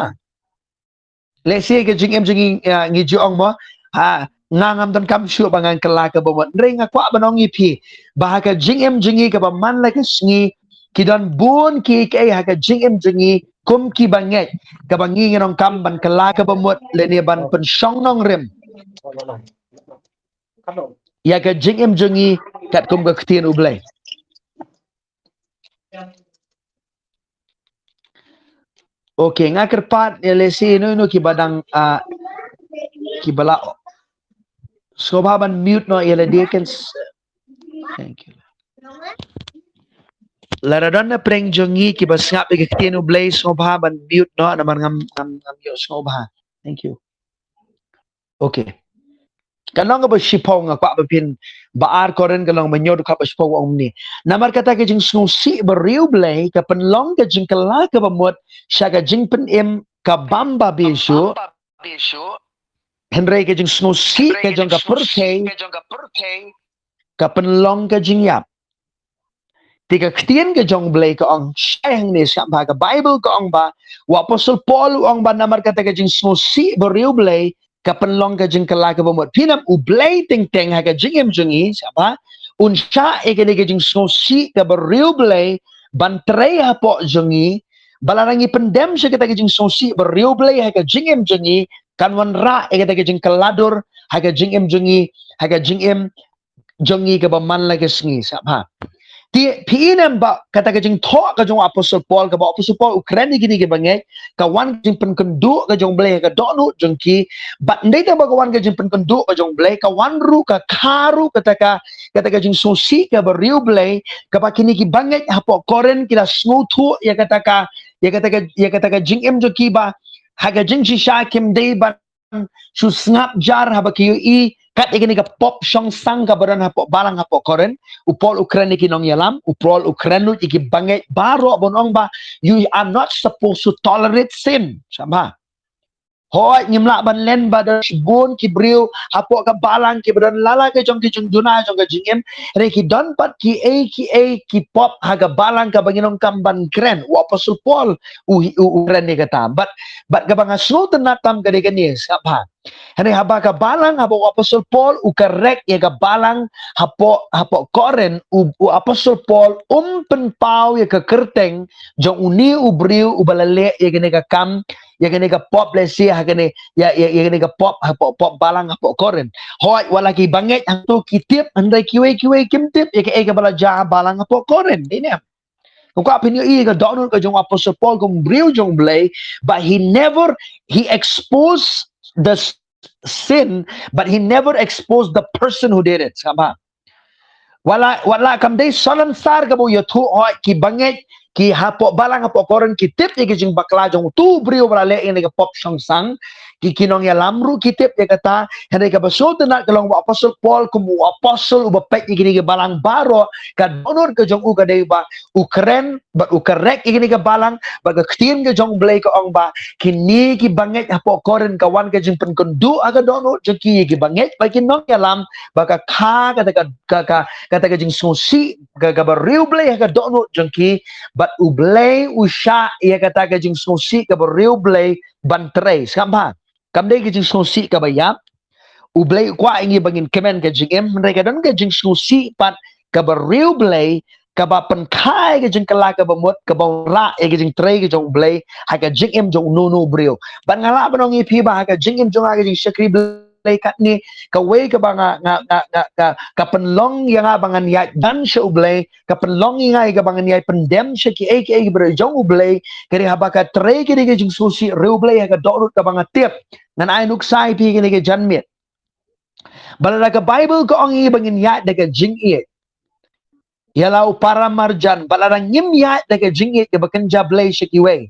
Lehse ka jingim jong ngi, ah, ngi ju ong mo, ha, nga ngam donkam shuh ba ngan kylla kaba mut. Hynrei nga kwah ban ong ïa phi ba ha ka jingim jong ngi kaba man la ka sngi ki don bun kiei kiei ha ka jingim jong ngi kum ki bangeit kaba ngi ngi donkam ban kylla kaba mut lane ban pynshong nongrim ïa ka jingim jong ngi katkum ka ktien U Blei. Okay, nga kyrpad ïa lehse ino ino kiba dang, ah, kiba la sngewbha ban mute noh ïa lade kan s-, thank you. Lada don na pdeng jong ngi kiba sngap ïa ka ktien U Blei sngewbha ban mute noh namar ngam, ngam, ngam ïoh sngewbha. Thank you. Okay. Ka long kaba shiphew, nga kwah ba phin, ba ar Korinth ka long ba hynñiew dkhot ba shiphew, ong kumne: Namar kata ka jingsngewsih bariewblei ka pynlong ka jingkylla kaba mut sha ka jingpynim ka bym babe shuh, hynrei ka jingsngewsih ka jong ka pyrthei ka pynlong ka jingïap. Te ka ktien ka jong U Blei ka ong shai hangne, sngap bha, ka Baibl ka ong ba, u Apostol Paul u ong ba namar kata ka jingsngewsih bariewblei ka pynlong ka jingkylla kaba mut. Phi nam, U Blei teng teng ha ka jingim jong ngi, sngap bha, un shah ïa kane ka jingsngewsih kaba riewblei ban trei hapoh jong ngi. Ba lada ngi pyndem sha kata ka jingsngewsih bariewblei ha ka jingim jong ngi, kan wanrah ïa kata ka jingkylla dur ha ka jingim jong ngi, ha ka jingim jong ngi kaba man la ka sngi, sngap bha. Te phi i ne em ba kata ka jingthoh ka jong u Apostol Paul, kaba u Apostol Paul u kren ïa kine ki bangeit, ka wan ka jingpynkynduh ka jong U Blei ha ka dohnud jong ki. Bad ym dei tang ba ka wan ka jingpynkynduh ka jong U Blei, ka wan ruh, ka kha ruh kata ka, kata ka jingsngewsih kaba riewblei, kaba kine ki bangeit hapoh Korinth ki la sngewthuh ïa kata ka, ïa kata ka, ïa kata ka jingim jong ki ba ha ka jingshisha kim dei ban shu sngap jar haba ki ïohi kat ïa kane ka pop shongsang kaba don hapoh balang hapoh Korinth. U Paul u kren ïa ki nongïalam, u Paul u kren lut ïa ki bangeit baroh ban ong ba, you are not supposed to tolerate sin. Sngap bha. Hooid, ngim lah ban len ba don shibun ki briew hapoh ka balang kiba don lala ka jong ki jingduna jong ka jingim. Hynrei ki don pat kiei kiei ki pop ha ka balang kaba ngin ong kam ban kren. U Apostol Paul u, u, u kren ïa kata. Bad, bad kaba nga sngewtynnat tam ka dei kane, sngap bha. Hynrei haba ka balang, haba u Apostol Paul u correct ïa ka balang hapoh, hapoh Korinth, u, u Apostol Paul um pynpaw ïa ka kyrteng jong une u briew uba la leh ïa kane ka kam, ïa kane ka pop, lehse ha kane, ïa, ïa, ïa kane ka pop hapoh, pop balang hapoh Korinth. Hooid, wat la ki bangeit hangto ki tip, hynrei kiwei kiwei kim tip ïa kaei kaba la jia ha balang hapoh Korinth, dei ne em? Nga kwah phin ïohi ïa ka dohnud ka jong u Apostol Paul kum u briew jong U Blei, but he never, he exposed the s-, sin, but he never exposed the person who did it. Sngap bha. Wat la, wat la kam dei salonsar kaba u ïathuh, hooid, ki bangeit, ki hapoh balang hapoh Korinth ki tip ïa ki jingbakla jong utu u briew ba la leh ïa kane ka pop shongsang, ki, ki nongïalam ruh ki tip ïa kata. Hynrei kaba sngewtynnat ka long ba u Apostol Paul kum u apostol uba peit ïa kine ki balang baroh, ka dohnud ka jong u ka dei ba u kren bad u correct ïa kine ki balang, bad ka ktien ka jong U Blei ka ong ba kine ki bangeit hapoh Korinth ka wan ka jingpynkynduh ha ka dohnud jong ki ïa ki bangeit bad ki nongïalam, ba ka kha kata ka, ka, ka, kata ka jingsngewsih ka, kaba riewblei ha ka dohnud jong ki, bad U Blei u shah ïa kata ka jingsngewsih kaba riewblei ban trei. Sngap bha. Kam dei ka jingsngewsih kaba ïap. U Blei u kwah ïa ngi ba ngin kmen ka jingim, hynrei ka don ka jingsngewsih pat kaba riewblei, kaba pynkha ïa ka jingkylla kaba mut, kaba wanrah ïa ka jingtrei ka jong U Blei ha ka jingim jong uno uno u briew. Bad nga lah ban ong ïa phi ba ha ka jingim jong nga, ka jingshakri Blei katne, kawei kaba nga, nga, nga, nga, ka, ka pynlong ïa nga ba ngan ïaid jan sha U Blei, ka pynlong ïa nga ïa kaba ngan ïai pyndem sha kiei kiei kiba dei jong U Blei, ka dei haba ka trei kane ka jingsngewsih riewblei ha ka dohnud kaba nga tip. Ngan ai nuksa ïa phi kane ka janmiet. Ba lada ka Baibl ka ong ïa ngi ba ngin ïaid da ka jingïeit ïa la u para marjan, ba lada ngim ïaid da ka jingïeit kaba kynja Blei sha kiwei,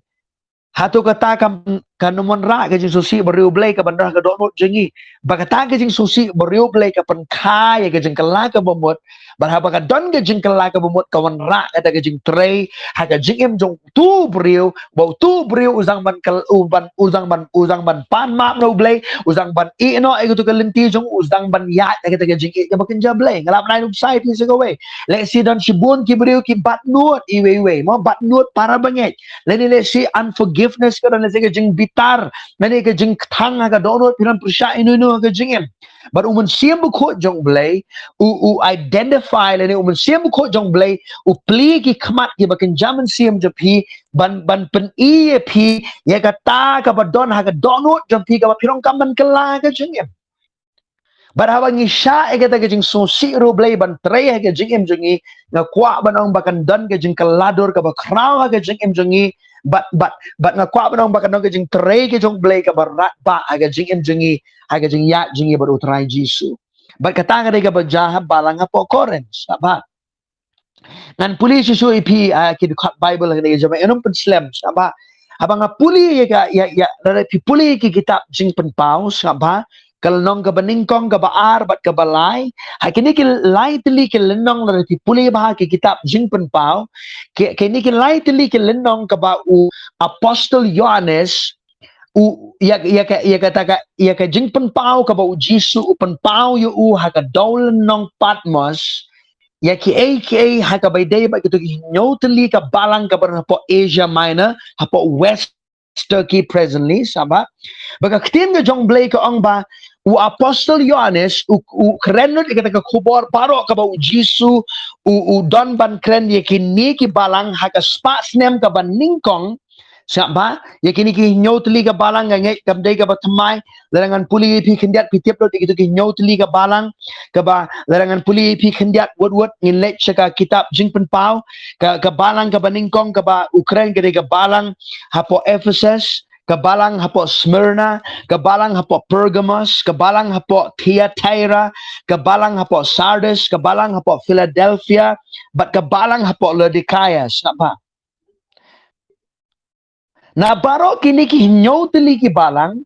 hato kata kam, kan ym wanrah ka jingsngewsih bariewblei kaba don ha ka dohnud jong ngi? Ba kata ka jingsngewsih bariewblei ka pynkha ïa ka jingkylla kaba mut, bad haba ka don ka jingkylla kaba mut ka wanrah kata ka jingtrei ha ka jingim jong utu u briew, ba utu u briew u sdang ban kyl-, u ban, u sdang ban, u sdang ban pan map na U Blei, u sdang ban ïeh noh ïa katu ka lynti jong u, u sdang ban ïaid ïa kata ka jingïeit kaba kynja Blei. Nga lah ban ai nuksa ïa phi sa kawei. Lehse don shibun ki briew ki bat nud iwei iwei, mo, bat nud para bangeit. Lane lehse unforgiveness ka don, lehse ka jingbitar, lane ka jingkthang ha ka dohnud, phi don pyrshah ino ino ha ka jingim. Bad u Mynsiem Bakhuid jong U Blei u, u identify, lane u Mynsiem Bakhuid jong U Blei u plie ki khmat kiba kynja mynsiem jong phi ban, ban pyni ïa phi ïa kata kaba don ha ka dohnud jong phi kaba phi donkam ban kylla ha ka jingim. Bad haba ngi shah ïa kata ka jingsngewsih riewblei ban trei ha ka jingim jong ngi, nga kwah ban ong ba kan don ka jingkylla dur kaba khraw ha ka jingim jong ngi. Bad, bad, bad nga kwah ban ong ba kan don ka jingtrei ka jong U Blei kaba radbah ha ka jingim jong ngi, ha ka jingïaid jong ngi bad U Trai Jisu. Bad kata ka dei kaba jia ha balang hapoh Korinth, sngap bha. Ngan pule shuh shuh ïa phi, ah, ki dkhot Baibl hangne, jong ngi, ïa, ym pynslem, sngap bha. Haba nga pule ïa ka, ïa, ïa, lada phi pule ïa ki kitab Jingpynpaw, sngap bha, ka lynnong kaba nyngkong, kaba ar bad kaba lai. Ha kine ki lai tylli ki lynnong, lada phi pule bha ha ki kitab Jingpynpaw, ki, kine ki lai tylli ki lynnong kaba u Apostol Ïoannis u, ïa, ïa ka, ïa kata ka, ïa ka jingpynpaw kaba u Jisu u pynpaw ïa u ha ka dewlynnong Patmos, ïa kiei kiei ha kaba ïadei bad kito ki hynñiew tylli ka balang kaba don hapoh Asia Minor, hapoh West Turkey presently, sngap bha. Ba ka ktien ka jong U Blei ka ong ba u Apostol Ïoannis u, u kren lut ïa kata ka khubor baroh kaba u Jisu u, u don ban kren ïa kine ki balang ha ka spah snem kaba nyngkong. Sngap bha, ïa kine ki hynñiew tylli ka balang, nga ngeit kam dei kaba thymmai. Lada ngan pule ïa phi khyndiat, phi tip lut ïa kito ki hynñiew tylli ka balang, kaba lada ngan pule ïa phi khyndiat wut wut, ngin leit sha ka kitab Jingpynpaw. Ka, ka balang kaba nyngkong kaba u kren ka dei ka balang hapoh Ephesus, ka balang hapoh Smyrna, ka balang hapoh Pergamos, ka balang hapoh Thyatira, ka balang hapoh Sardis, ka balang hapoh Philadelphia, bad ka balang hapoh Laodicea. Sngap bha. Na baroh kine ki hynñiew tylli ki balang,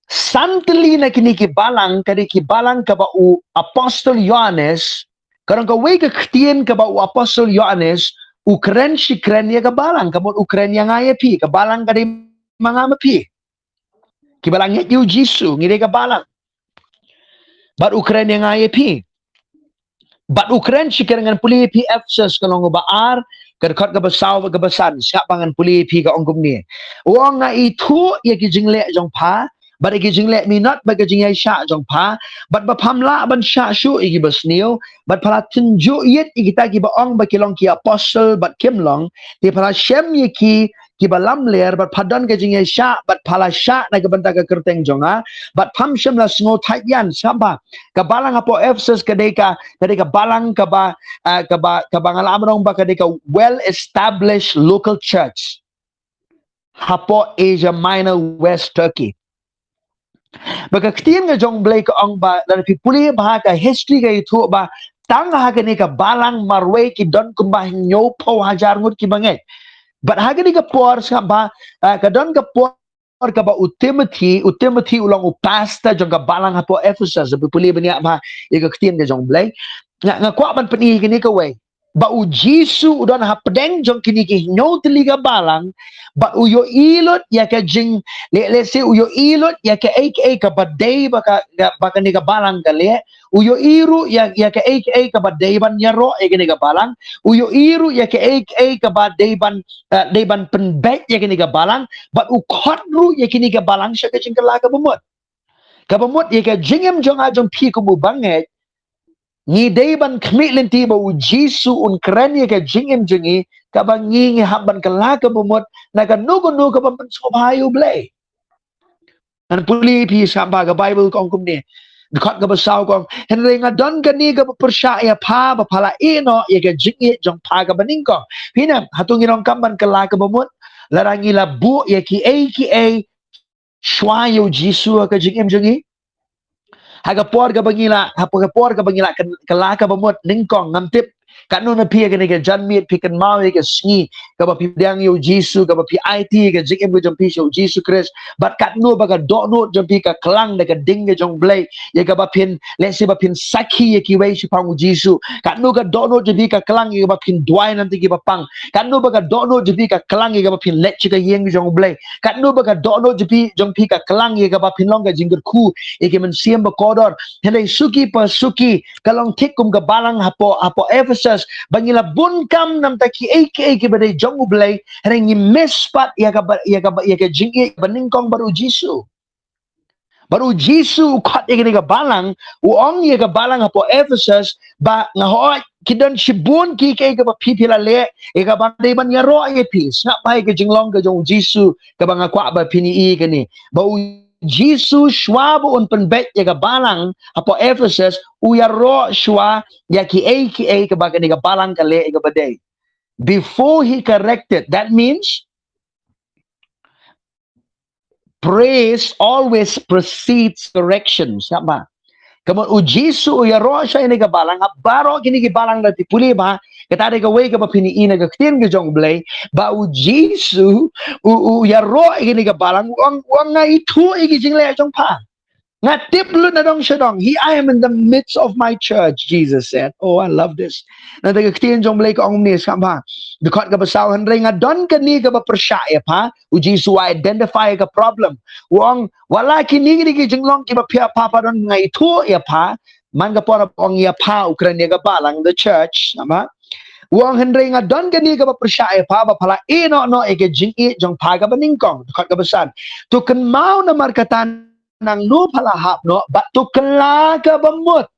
san tylli na kine ki balang ka dei ki balang kaba u Apostol Ïoannis, ka dei kawei ka ktien kaba u Apostol Ïoannis u kren shi kren ïa ka balang, ka mut u kren ïa nga ïa phi, ka balang ka dei ma nga ma phi. Ki balang ngeit ïa u Jisu, ngi dei ka balang. Bad u kren ïa nga ïa phi. Bad u kren shi kren, ngan pule ïa phi Ephesus ka lynnong ba ar, ka dkhot kaba saw bad kaba san, sngap bha, ngan pule ïa phi, ka ong kumne. U ong, nga ithuh ïa ki jingleh jong pha, bad ïa ki jingleh minot bad ka jingïaishah jong pha, bad ba pham lah ban shah shuh ïa ki basniew, bad pha la tynjuh ïit ïa kita kiba ong ba ki long ki apostol bad kim long, te pha la shem ïa ki kiba lamler, bad pha don ka jingïaishah, bad pha la shah na ka bynta ka kyrteng jong nga, bad pham shym la sngewthait ïa nga. Sngap bha, ka balang hapoh Ephesus ka dei ka, ka dei ka balang kaba, ah, kaba, kaba nga lah ban ong ba ka dei ka well established local church hapoh Asia Minor, West Turkey. Ba ka ktien ka jong U Blei ka ong ba, lada phi pule bha ka history ka ïathuh ba tang ha kane ka balang marwei ki don kumba hynñiewphew hajar ngut kiba ngeit. Bad ha kane ka por, sngap bha, ah, ka don ka por kaba u Timothy, u Timothy u long u pastor jong ka balang hapoh Ephesus. Phi pule bniah bha ïa ka ktien ka jong U Blei. Nga, nga kwah ban pyni ïa kane kawei. Ba u Jisu u don hapdeng jong kine ki hynñiew tylli ka balang, bad u ïohi lut ïa ka jing, le, lehse u ïohi lut ïa kaei kaei kaba dei ba ka, ka, ba kane ka balang ka leh, u ïohi ruh ïa, ïa kaei kaei kaba dei ban ïaroh ïa kane ka balang, u ïohi ruh ïa kaei kaei kaba dei ban, eh, dei ban pynbeit ïa kane ka balang, bad u khot ruh ïa kane ka balang sha ka jingkylla kaba mut. Kaba mut ïa ka jingim jong nga jong phi kum u bangeit, ngi dei ban khmih lynti ba u Jisu un kren ïa ka jingim jong ngi, kaba ngi, ngi hap ban kylla kaba mut na kano kano kaba pynsngewbha ïa U Blei. Ngan pule ïa phi, sngap bha, ka Baibl ka ong kumne. Dkhot kaba saw ka ong, hynrei nga don kane kaba pyrshah ïa pha, ba pha la ïehnoh ïa ka jingïeit jong pha kaba nyngkong. Phi ong, hato ngi donkam ban kylla kaba mut lada ngi la buh ïa kiei kiei shuwa ïa u Jisu ha ka jingim jong ngi? Ha ka por kaba ngi la, ha ka por kaba ngi la kyn-, kylla kaba mut nyngkong, ngam tip katno na phi ha kane ka janmiet phi kynmaw ïa ka sngi kaba phi pdiang ïa u Jisu, kaba phi aiti ïa ka jingim ka jong phi sha u Jisu Khrist. Bad katno ba ka dohnud jong phi ka klang da ka ding ka jong U Blei, ïa kaba phin, lehse ba phin sakhi ïa kiwei shaphang u Jisu. Katno ka dohnud jong phi ka klang ïa kaba phin duwai na bynta kiba pang. Katno ba ka dohnud jong phi ka klang ïa kaba phin leit sha ka ïing jong U Blei. Katno ba ka dohnud jong phi, jong phi ka klang ïa kaba phin long ka jingkyrkhu ïa ki mynsiem ba kordor. Hynrei suki pa suki, ka long thik kum ka balang hapoh, hapoh Ephesus, ba ngi la bun kam na bynta kiei kiei kiba dei jong U Blei, hynrei ngi miss pat ïa kaba, ïa kaba, ïa ka jingïeit ba nyngkong bad u Jisu. Bad u Jisu u khot ïa kane ka balang, u ong ïa ka balang hapoh Ephesus, ba nga hoi ki don shibun kiei kiei kaba phi phi la leh, ïa kaba dei ban ïaroh ïa phi. Sngap bha ïa ka jinglong ka jong u Jisu, kaba nga kwah ba phin ïohi kane. Ba u Jisu shuwa ba un pynbeit ïa ka balang hapoh Ephesus, u ïaroh shuwa ïa kiei kiei kaba kane ka balang ka leh ïa kaba dei. Before he corrected, that means praise always precedes correction. Sngap bha. Ka mut u Jisu u ïaroh shuwa ïa kane ka balang, ha baroh kine ki balang lada phi pule bha, kata dei kawei kaba phin ïohi na ka ktien ka jong U Blei, ba u Jisu u, u ïaroh ïa kane ka balang, u ong, u ong nga ithuh ïa ki jingleh jong pha. Nga tip lut na dong sha dong. He, I am in the midst of my church, Jesus said. Oh, I love this. Na da ka ktien jong Blei ka ong kumne, sngap bha. Dkhot kaba saw, hynrei nga don kane kaba pyrshah ïa pha. U Jisu u identify ka problem. U ong, wat la kine kine ki jinglong kiba phi ïa pha, pha don, nga ithuh ïa pha. Man ka por ba ong ïa pha u kren ïa ka balang, the church, sngap bha. U ong, hynrei nga don kane kaba pyrshah ïa pha, ba pha la ïeh noh noh ïa ka jingïeit jong pha kaba nyngkong. Dkhot kaba san. To kynmaw namar kata nangno pha la hap noh, bad to kylla kaba mut,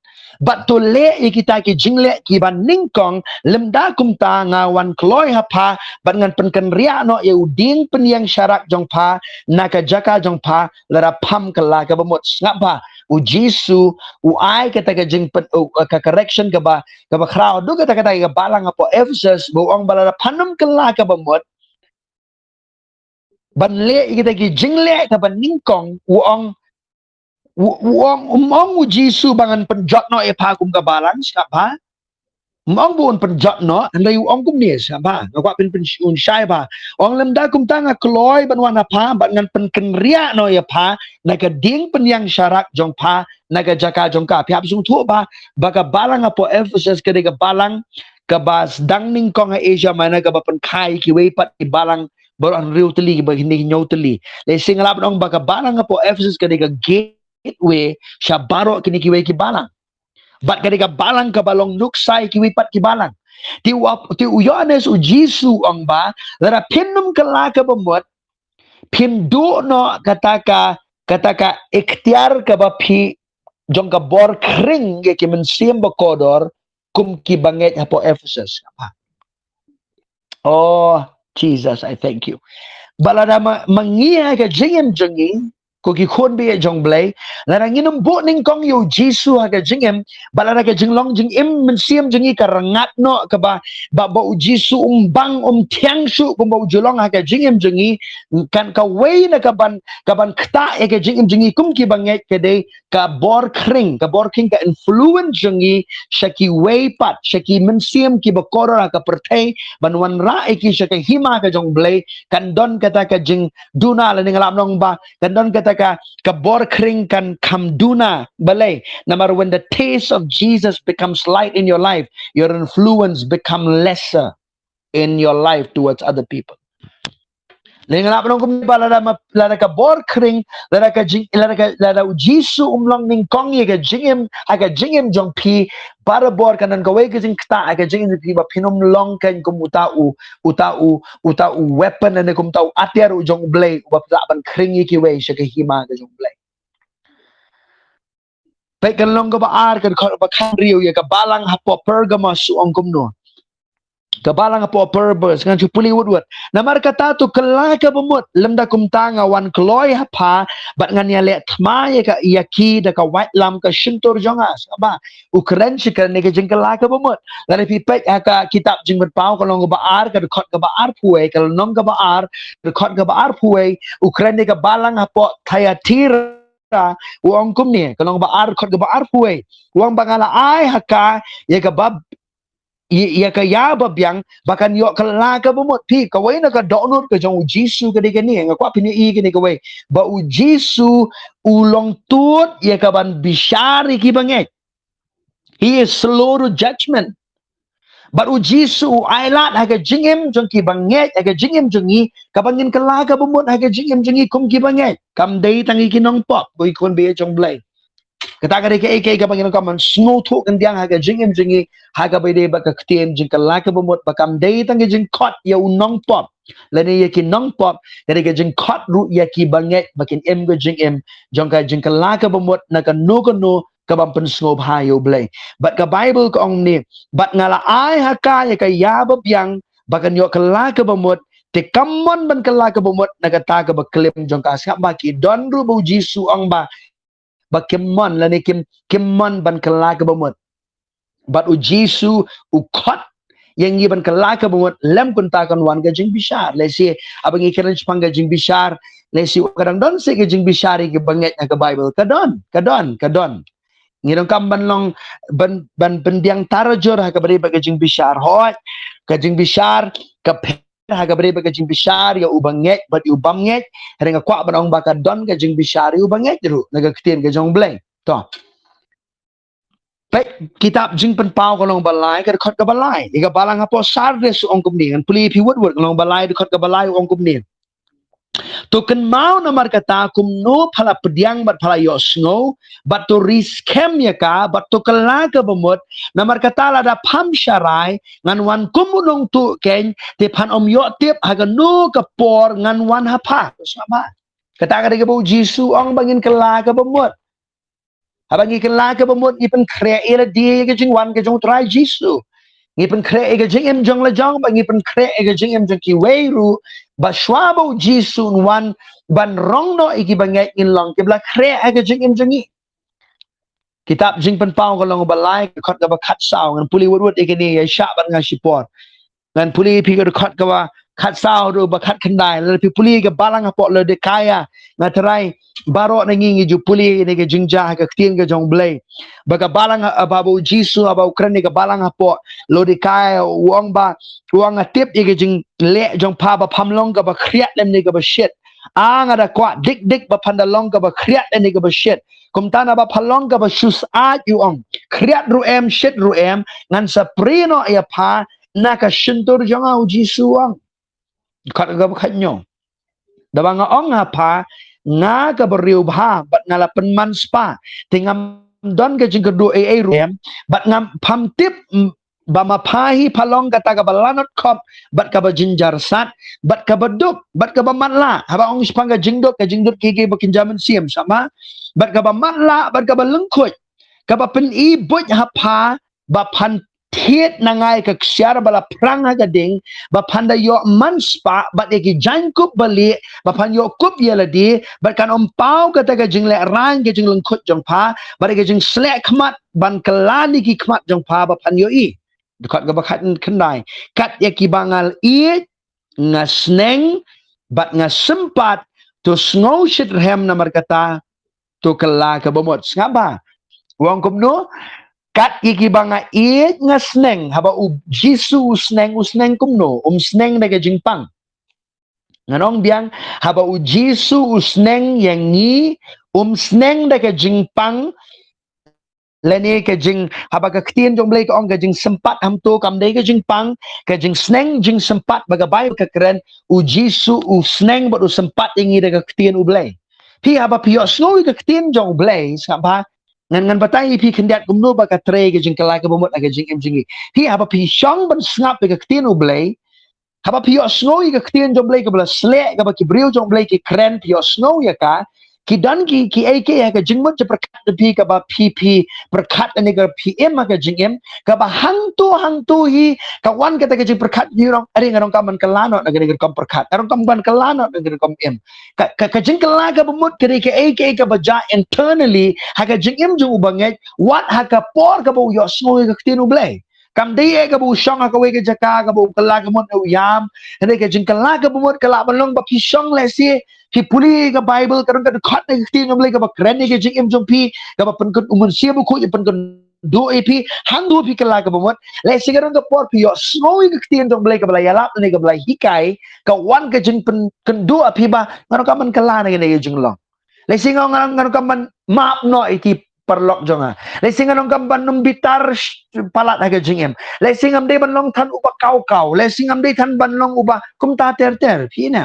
bad to leh ïa kita ki jingleh kiba nyngkong. Lymda kumta nga wan kloi ha pha, bad ngan pynkynriah noh ïa u dieng pynïeng sharak jong pha na ka jaka jong pha, lada pham kylla kaba mut. Sngap bha, u Jisu u ai kata ka jingpyn, u, ka correction kaba, kaba khraw haduh kata, kata ka balang hapoh Ephesus, ba u ong ba lada phan ym kylla kaba mut ban leh ïa kita ki jingleh kaba nyngkong, u ong, u, u ong, um ong u Jisu ba ngan pynjot noh ïa pha kum ka balang, sngap bha. Um ong ba un pynjot noh, hynrei u ong kumne, sngap bha. Nga kwah phin pyn, un shai bha. Ong, lymda kumta nga kloi ban wan ha pha, bad ngan pynkynriah noh ïa pha na ka dieng pynïeng sharak jong pha na ka jaka jong ka. Phi hap sngewthuh bha, ba ka balang hapoh Ephesus ka dei ka balang kaba sdang nyngkong ha Asia Minor, kaba pynkha ïa kiwei pat ki balang baroh hynriew tylli, ba kine hynñiew tylli. Lehse nga lah ban ong ba ka balang hapoh Ephesus ka dei ka gateway sha baroh kine kiwei ki balang. Bad ka dei ka balang kaba long nuksa ïa kiwei pat ki balang. Te u ap, te u Ïohannes, u Jisu u ong ba, lada phin ym kylla kaba mut, phin duh noh kata ka, kata ka iktiar kaba phi, jong ka bor khring ïa ki mynsiem bakordor, kum ki bangeit hapoh Ephesus. Oh, Jesus, I thank you. Ba lada ma, ma ngi ha ka jingim jong ngi, ko ki khun baieit jong Blei, lada ngin ym buh nyngkong ïa u Jisu ha ka jingim, ba lada ka jinglong jingim mynsiem jong ngi ka rngat noh, kaba, ba, ba u Jisu um bang, um thiang shuh kumba u ju long ha ka jingim jong ngi, kan kawei na kaban, kaban ktah ïa ka jingim jong ngi kum ki bangeit ka dei ka bor khring, ka bor khring, ka influence jong ngi sha kiwei pat, sha ki mynsiem kiba kordor ha ka pyrthei, ban wanrah ïa ki sha ka hima ka jong Blei. Kan don kata ka jingduna, lane nga lah ban ong ba, kan don kata ka, ka bor khring kan kham duna. Balei? Namar when the taste of Jesus becomes light in your life, your influence become lesser in your life towards other people. Lane nga lah ban ong kumne ba lada ma, lada ka bor khring, lada ka jing, lada ka, lada u Jisu um long nyngkong ïa ka jingim, ha ka jingim jong phi, barabor kan don kawei ka jingktah ha ka jingim jong phi, ba phin ym long keiñ kum uta u, uta u, uta u weapon, lane kum uta u atiar u jong Blei, uba phi lah ban khring ïa kiwei sha ka hima ka jong Blei. Peit ka lynnong kaba ar, ka dkhot ba khathynriew, ïa ka balang hapoh Pergamos u ong kumno. Ka balang hapoh Pergamos, ngan shu pule wut wut. Namar kata to kylla kaba mut, lymda kumta nga wan kloi ha pha, bad ngan ïaleh thma ïa ka, ïa ki da ka waitlam ka shyntur jong nga. Sngap bha, u kren shi kren ïa ka jingkylla kaba mut. Lada phi peit ha ka kitab Jingpynpaw ka lynnong kaba ar, ka dkhot kaba arphew wei, ka lynnong kaba ar, ka dkhot kaba arphew wei, u kren ïa ka balang hapoh Thyatira, u ong kumne, ka lynnong ba ar, dkhot kaba arphew wei. U ong ba nga la ai ha ka ïa kaba, ïa, ïa ka ïa babiang, ba kan ïoh kylla kaba mut. Phi, kawei na ka dohnud ka jong u Jisu ka dei kane, nga kwah phin ïohi kane kawei. Ba u Jisu u long tut ïa kaban bishar ïa ki bangeit. He is slow to judgment. Bad u Jisu u ailad ha ka jingim jong ki bangeit, ha ka jingim jong ngi, kaba ngin kylla kaba mut ha ka jingim jong ngi kum ki bangeit. Kam dei tang ïa ki nongpop, ko ki khun baieit jong Blei. Kata ka dei kaei kaei kaba ngin ym, kaba ngin sngewthuh khyndiat ha ka jingim jong ngi, ha kaba ïadei bad ka ktien jingkylla kaba mut, ba kam dei tang ka jingkhot ïa u nongpop, lane ïa ki nongpop, ka dei ka jingkhot ruh ïa ki bangeit, ba kin im ka jingim jong ka jingkylla kaba mut na kano kano kaba pynsngewbha ïa u Blei. Bad ka Baibl ka ong kumne, bad nga la ai ha ka ïa ka ïa babiang, ba kan ïoh kylla kaba mut, te kam mon ban kylla kaba mut na kata kaba klim jong ka. Sngap bha, ki don ruh ba u Jisu u ong ba, ba kim mon, lane kim, kim mon ban kylla kaba mut. Bad u Jisu u khot ïa ngi ban kylla kaba mut, lym kumta kan wan ka jingbishar. Lehse haba ngi kren shaphang ka jingbishar, lehse u ong ka dang don seh ka jingbishar ïa ki bangeit ha ka Baibl. Ka don, ka don, ka don. Ngi donkam ban long, ban, ban pyndiang tarajur ha kaba ïadei bad ka jingbishar. Hooid, ka jingbishar ka ha ka bynta ka jingbishar ïa u bangeit bad ïa u bym ngeit. Hynrei nga kwah ban ong ba ka don ka jingbishar ïa u bangeit ruh na ka ktien ka jong U Blei. To. Peit kitab Jingpynpaw ka lynnong ba lai, ka dkhot kaba lai. Ïa ka balang hapoh Sardis u ong kumne, ngan pule ïa phi wut wut, ka lynnong ba lai, dkhot kaba lai u ong kumne. To kynmaw namar kata kumno pha la pdiang bad pha la ïohsngew, bad to ri skhem ïa ka, bad to kylla ka bamut, namar kata lada pham sharai, ngan wan kum u nongtuh keiñ, te phan ym ïoh tip ha kano ka por ngan wan ha pha. Kata ka dei kaba u Jisu u ong ba ngin kylla ka bamut. Haba ngi kylla ka bamut ngi pynkhreh ïa lade ïa ka jingwan ka jong U Trai Jisu. Ngi pynkhreh ïa ka jingim jong la jong bad ngi pynkhreh ïa ka jingim jong kiwei ruh, ba shwa ba u Jisu un wan ban rong noh ïa ki bangeit ngin long kiba la khreh ha ka jingim jong ngi. Kitab Jingpynpaw ka lynnong ba lai, ka dkhot kaba khatsaw, ngan pule wut wut ïa kane, ïa shah bad nga shipor. Ngan pule ïa phi ka dkhot kaba khatsaw haduh ba khatkhyndai. Lada phi pule ïa ka balang hapoh Laodikaia, nga tharai baroh na ngi ngi ju pule ïa kane ka jingjia ha ka ktien ka jong U Blei. Ba ka balang ha, ba, ba u Jisu haba u kren ïa ka balang hapoh Laodikaia u ong ba, u ong nga tip ïa ka jingleh jong pha ba pham long kaba khriat lymne kaba shit. A nga da kwah dik dik ba phan da long kaba khriat lymne kaba shit. Kumta naba pha long kaba shu syaid u ong. Khriat ruh em, shit ruh em, ngan sa prie noh ïa pha na ka shyntur jong nga, u Jisu u ong. Dkhot kaba khathynñiew. Daba nga ong ha pha, nga ka briew bha, bad nga la pynman spah. Te ngam don ka jingkyrduh ei ei ruh em, bad ngam pham tip, m-, ba ma pha hi pha long kata kaba lanot khop, bad kaba jynjar sat, bad kaba duk, bad kaba matlah. Haba ong shaphang ka jingduk, ka jingduk ki ki ba kynja mynsiem, sha ma. Bad kaba matlah, bad kaba lyngkhuid. Kaba pyni buit ha pha, ba phan thied na ngai ka ksiar ba la phrang ha ka ding, ba phan da ïoh man spah, bad ïa ki jaiñkup ba lieh, ba phan ïoh kup ïa lade, bad kan ym paw kata ka jinglehraiñ ka jinglyngkhuid jong pha, bad ïa ka jingsleh khmat, ban kylla na ki khmat jong pha ba phan ïohi. Dkhot kaba khatkhyndai. Kat ïa kiba nga ïeit, nga sneng, bad nga sympat, to sngew shitrhem namar kata, to kylla ka bamut. Sngap bha. U ong kumno, kat ïa kiba nga ïeit nga sneng, haba u Jisu u sneng, u sneng kumno, um sneng da ka jingpang. Ngan ong biang, haba u Jisu u sneng ïa ngi, um sneng da ka jingpang, lane ka jing, haba ka ktien jong U Blei ka ong ka jingsympat, hamto kam dei ka jingpang, ka jingsneng, jingsympat, ba ka Baibl ka kren, u Jisu u sneng bad u sympat ïa ngi da ka ktien U Blei. Phi haba phi ïohsngew ïa ka ktien jong U Blei, sngap bha, ngan, ngan batai ïa phi khyndiat kumno ba ka trei ka jingkylla ka bamut ha ka jingim jong ngi. Phi haba phi shong ban sngap ïa ka ktien U Blei, haba phi ïohsngew ïa ka ktien jong U Blei kaba la sleh, kaba ki briew jong U Blei ki kren, phi ïohsngew ïa ka, ki don ki, kiei kiei ha ka jingmut jingpyrkhat jong phi kaba phi, phi pyrkhat lane kaba phi im ha ka jingim, kaba hangto hangto hi ka wan kata ka jingpyrkhat, ngi ong, are nga donkam ban kylla noh na kane ka rukom pyrkhat, nga donkam ban kylla noh na kane ka rukom im. Ka, ka, ka jingkylla ka bamut ka dei kaei kaei kaba jia internally ha ka jingim jong u bangeit, wat ha ka por kaba u ïohsngew ïa ka ktien U Blei. Kam dei eh kaba u shong ha kawei ka jaka, kaba u kylla ka mut u ïam. Hynrei ka jingkylla ka bamut ka lah ban long ba phi shong lehse, phi pule ka Baibl, ka don ka dkhot na ka ktien U Blei kaba kren ïa ka jingim jong phi, kaba pynkut, u Mynsiem Bakhuid u pynkut duh ïa phi, hangto phi kylla ka bamut. Lehse ka don ka por phi ïohsngew ïa ka ktien jong U Blei kaba la ïalap ne kaba la hikai, ka wan ka jingpyn, kynduh ha phi ba nga donkam ban kylla na kane ka jinglong. Lehse nga, nga, nga donkam ban map noh ïa ki paralok jong nga. Lehse nga donkam ban ym bitar sh-, palat ha ka jingim. Lehse ngam dei ban long than uba kaw kaw. Lehse ngam dei than ban long uba kumta ter ter. Phi ïa ne?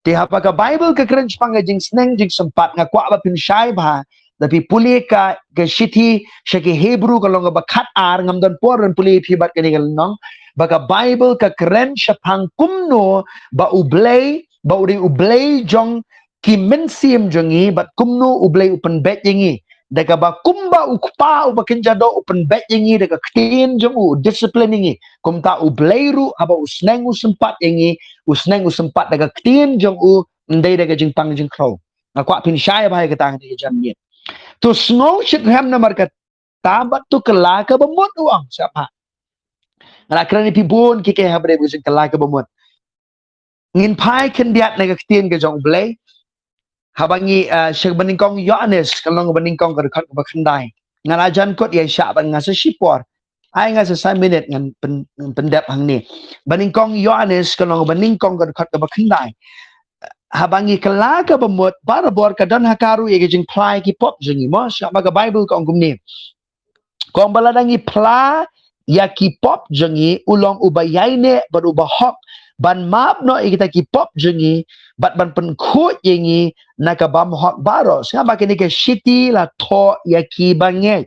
Te haba ka Baibl ka kren shaphang ka jingsneng jingsympat, nga kwah ba phin shai bha. Da phi pule ka, ka shithi sha ki Hebru ka lynnong ba khatar, ngam don por ban pule ïa phi bad kane ka lynnong. Ba ka Baibl ka kren shaphang kumno ba U Blei, ba u dei U Blei jong ki mynsiem jong ngi, bad kumno U Blei u pynbeit ïa ngi. Da kaba kumba u kpa uba kynja doh u pynbeit ïa ngi da ka ktien jong u, u discipline ïa ngi, kumta U Blei ruh haba u sneng u sympat ïa ngi, u sneng u sympat da ka ktien jong u, ym dei da ka jingpang jingkhrew. Nga kwah phin shai bha ïa kata ha kane ka janmiet. To sngew shitrhem namar kata bad to kylla ka bamut, u ong, sngap bha. Nga la kren ïa phi bun kiei kiei ha bynta ka jingkylla ka bamut. Ngin phai khyndiat na ka ktien ka jong U Blei. Haba ngi, ah, sha kaba nyngkong Ïoannis, ka lynnong kaba nyngkong, ka dkhot kaba khyndai. Nga la jan kut ïa shah bad nga sa shipor. Ai nga sa san minit ngan pyn, ngan pyndep hangne. Ba nyngkong Ïoannis ka long ba nyngkong ka dkhot kaba khyndai. Haba ngi kylla kaba mut, barabor ka don ha ka ruh ïa ka jingphla ïa ki pop jong ngi mo, sngap ba ka Baibl ka ong kumne. Ka ong ba lada ngi phla ïa ki pop jong ngi, u long uba ïaineh bad uba hok ban map noh ïa kita ki pop jong ngi bad ban pynkhuid ïa ngi na ka bymhok baroh. Sngap ba kane ka shithi la thoh ïa ki bangeit.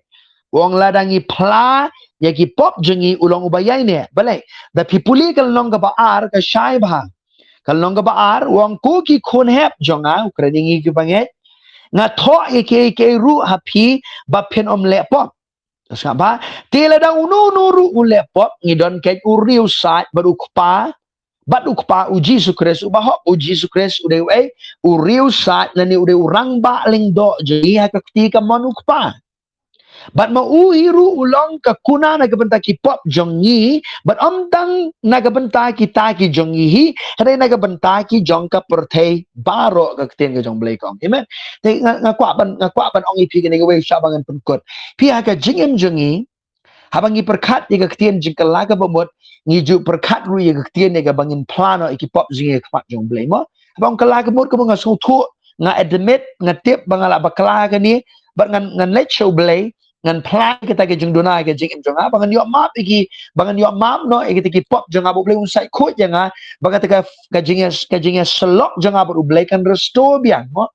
U ong lada ngi phla ïa ki pop jong ngi, u long uba ïaineh. Balei? Da phi pule ka lynnong kaba ar ka shai bha. Ka lynnong kaba ar, u ong, ko ki khun hep jong nga, u kren ïa ngi ki bangeit. Nga thoh ïa kiei kiei ruh ha phi ba phin ym leh pop. Sngap ba, te lada uno uno ruh u leh pop, ngi don keiñ u riewsaid bad u Kpa, bad u Kpa u Jisu Khrist uba hok. U Jisu Khrist u dei uei? U riewsaid lane u dei u rangbah lyngdoh jong ngi ha ka kti kamon u Kpa. Bad ma u hi ruh u long ka kuna na ka bynta ki pop jong ngi, bad ym tang na ka bynta kita ki jong ngi hi, hynrei na ka bynta ki jong ka pyrthei baroh, ka ktien ka jong Blei ka ong. Amen. Te nga, nga kwah ban, nga kwah ban ong ïa phi kane kawei sha ba ngan pynkut. Phi ha ka jingim jong ngi, haba ngi pyrkhat ïa ka ktien jingkylla kaba mut, ngi ju pyrkhat ruh ïa ka ktien ïa kaba ngin phla noh ïa ki pop jong ngi ha khmat jong Blei mo. Haba ong kylla kaba mut, kaba nga sngewthuh, nga admit, nga tip ba nga la bakla kane, bad ngan, ngan leit sha u Blei, ngan phla ïa kata ka jingduna ha ka jingim jong nga, ba ngan ïoh map ïa ki, ba ngan ïoh map noh ïa kita ki pop jong nga, ba u Blei un sait khuid ïa nga, ba kata ka, ka jingïa, ka jingïasyllok jong nga bad u Blei kan restore biang mo.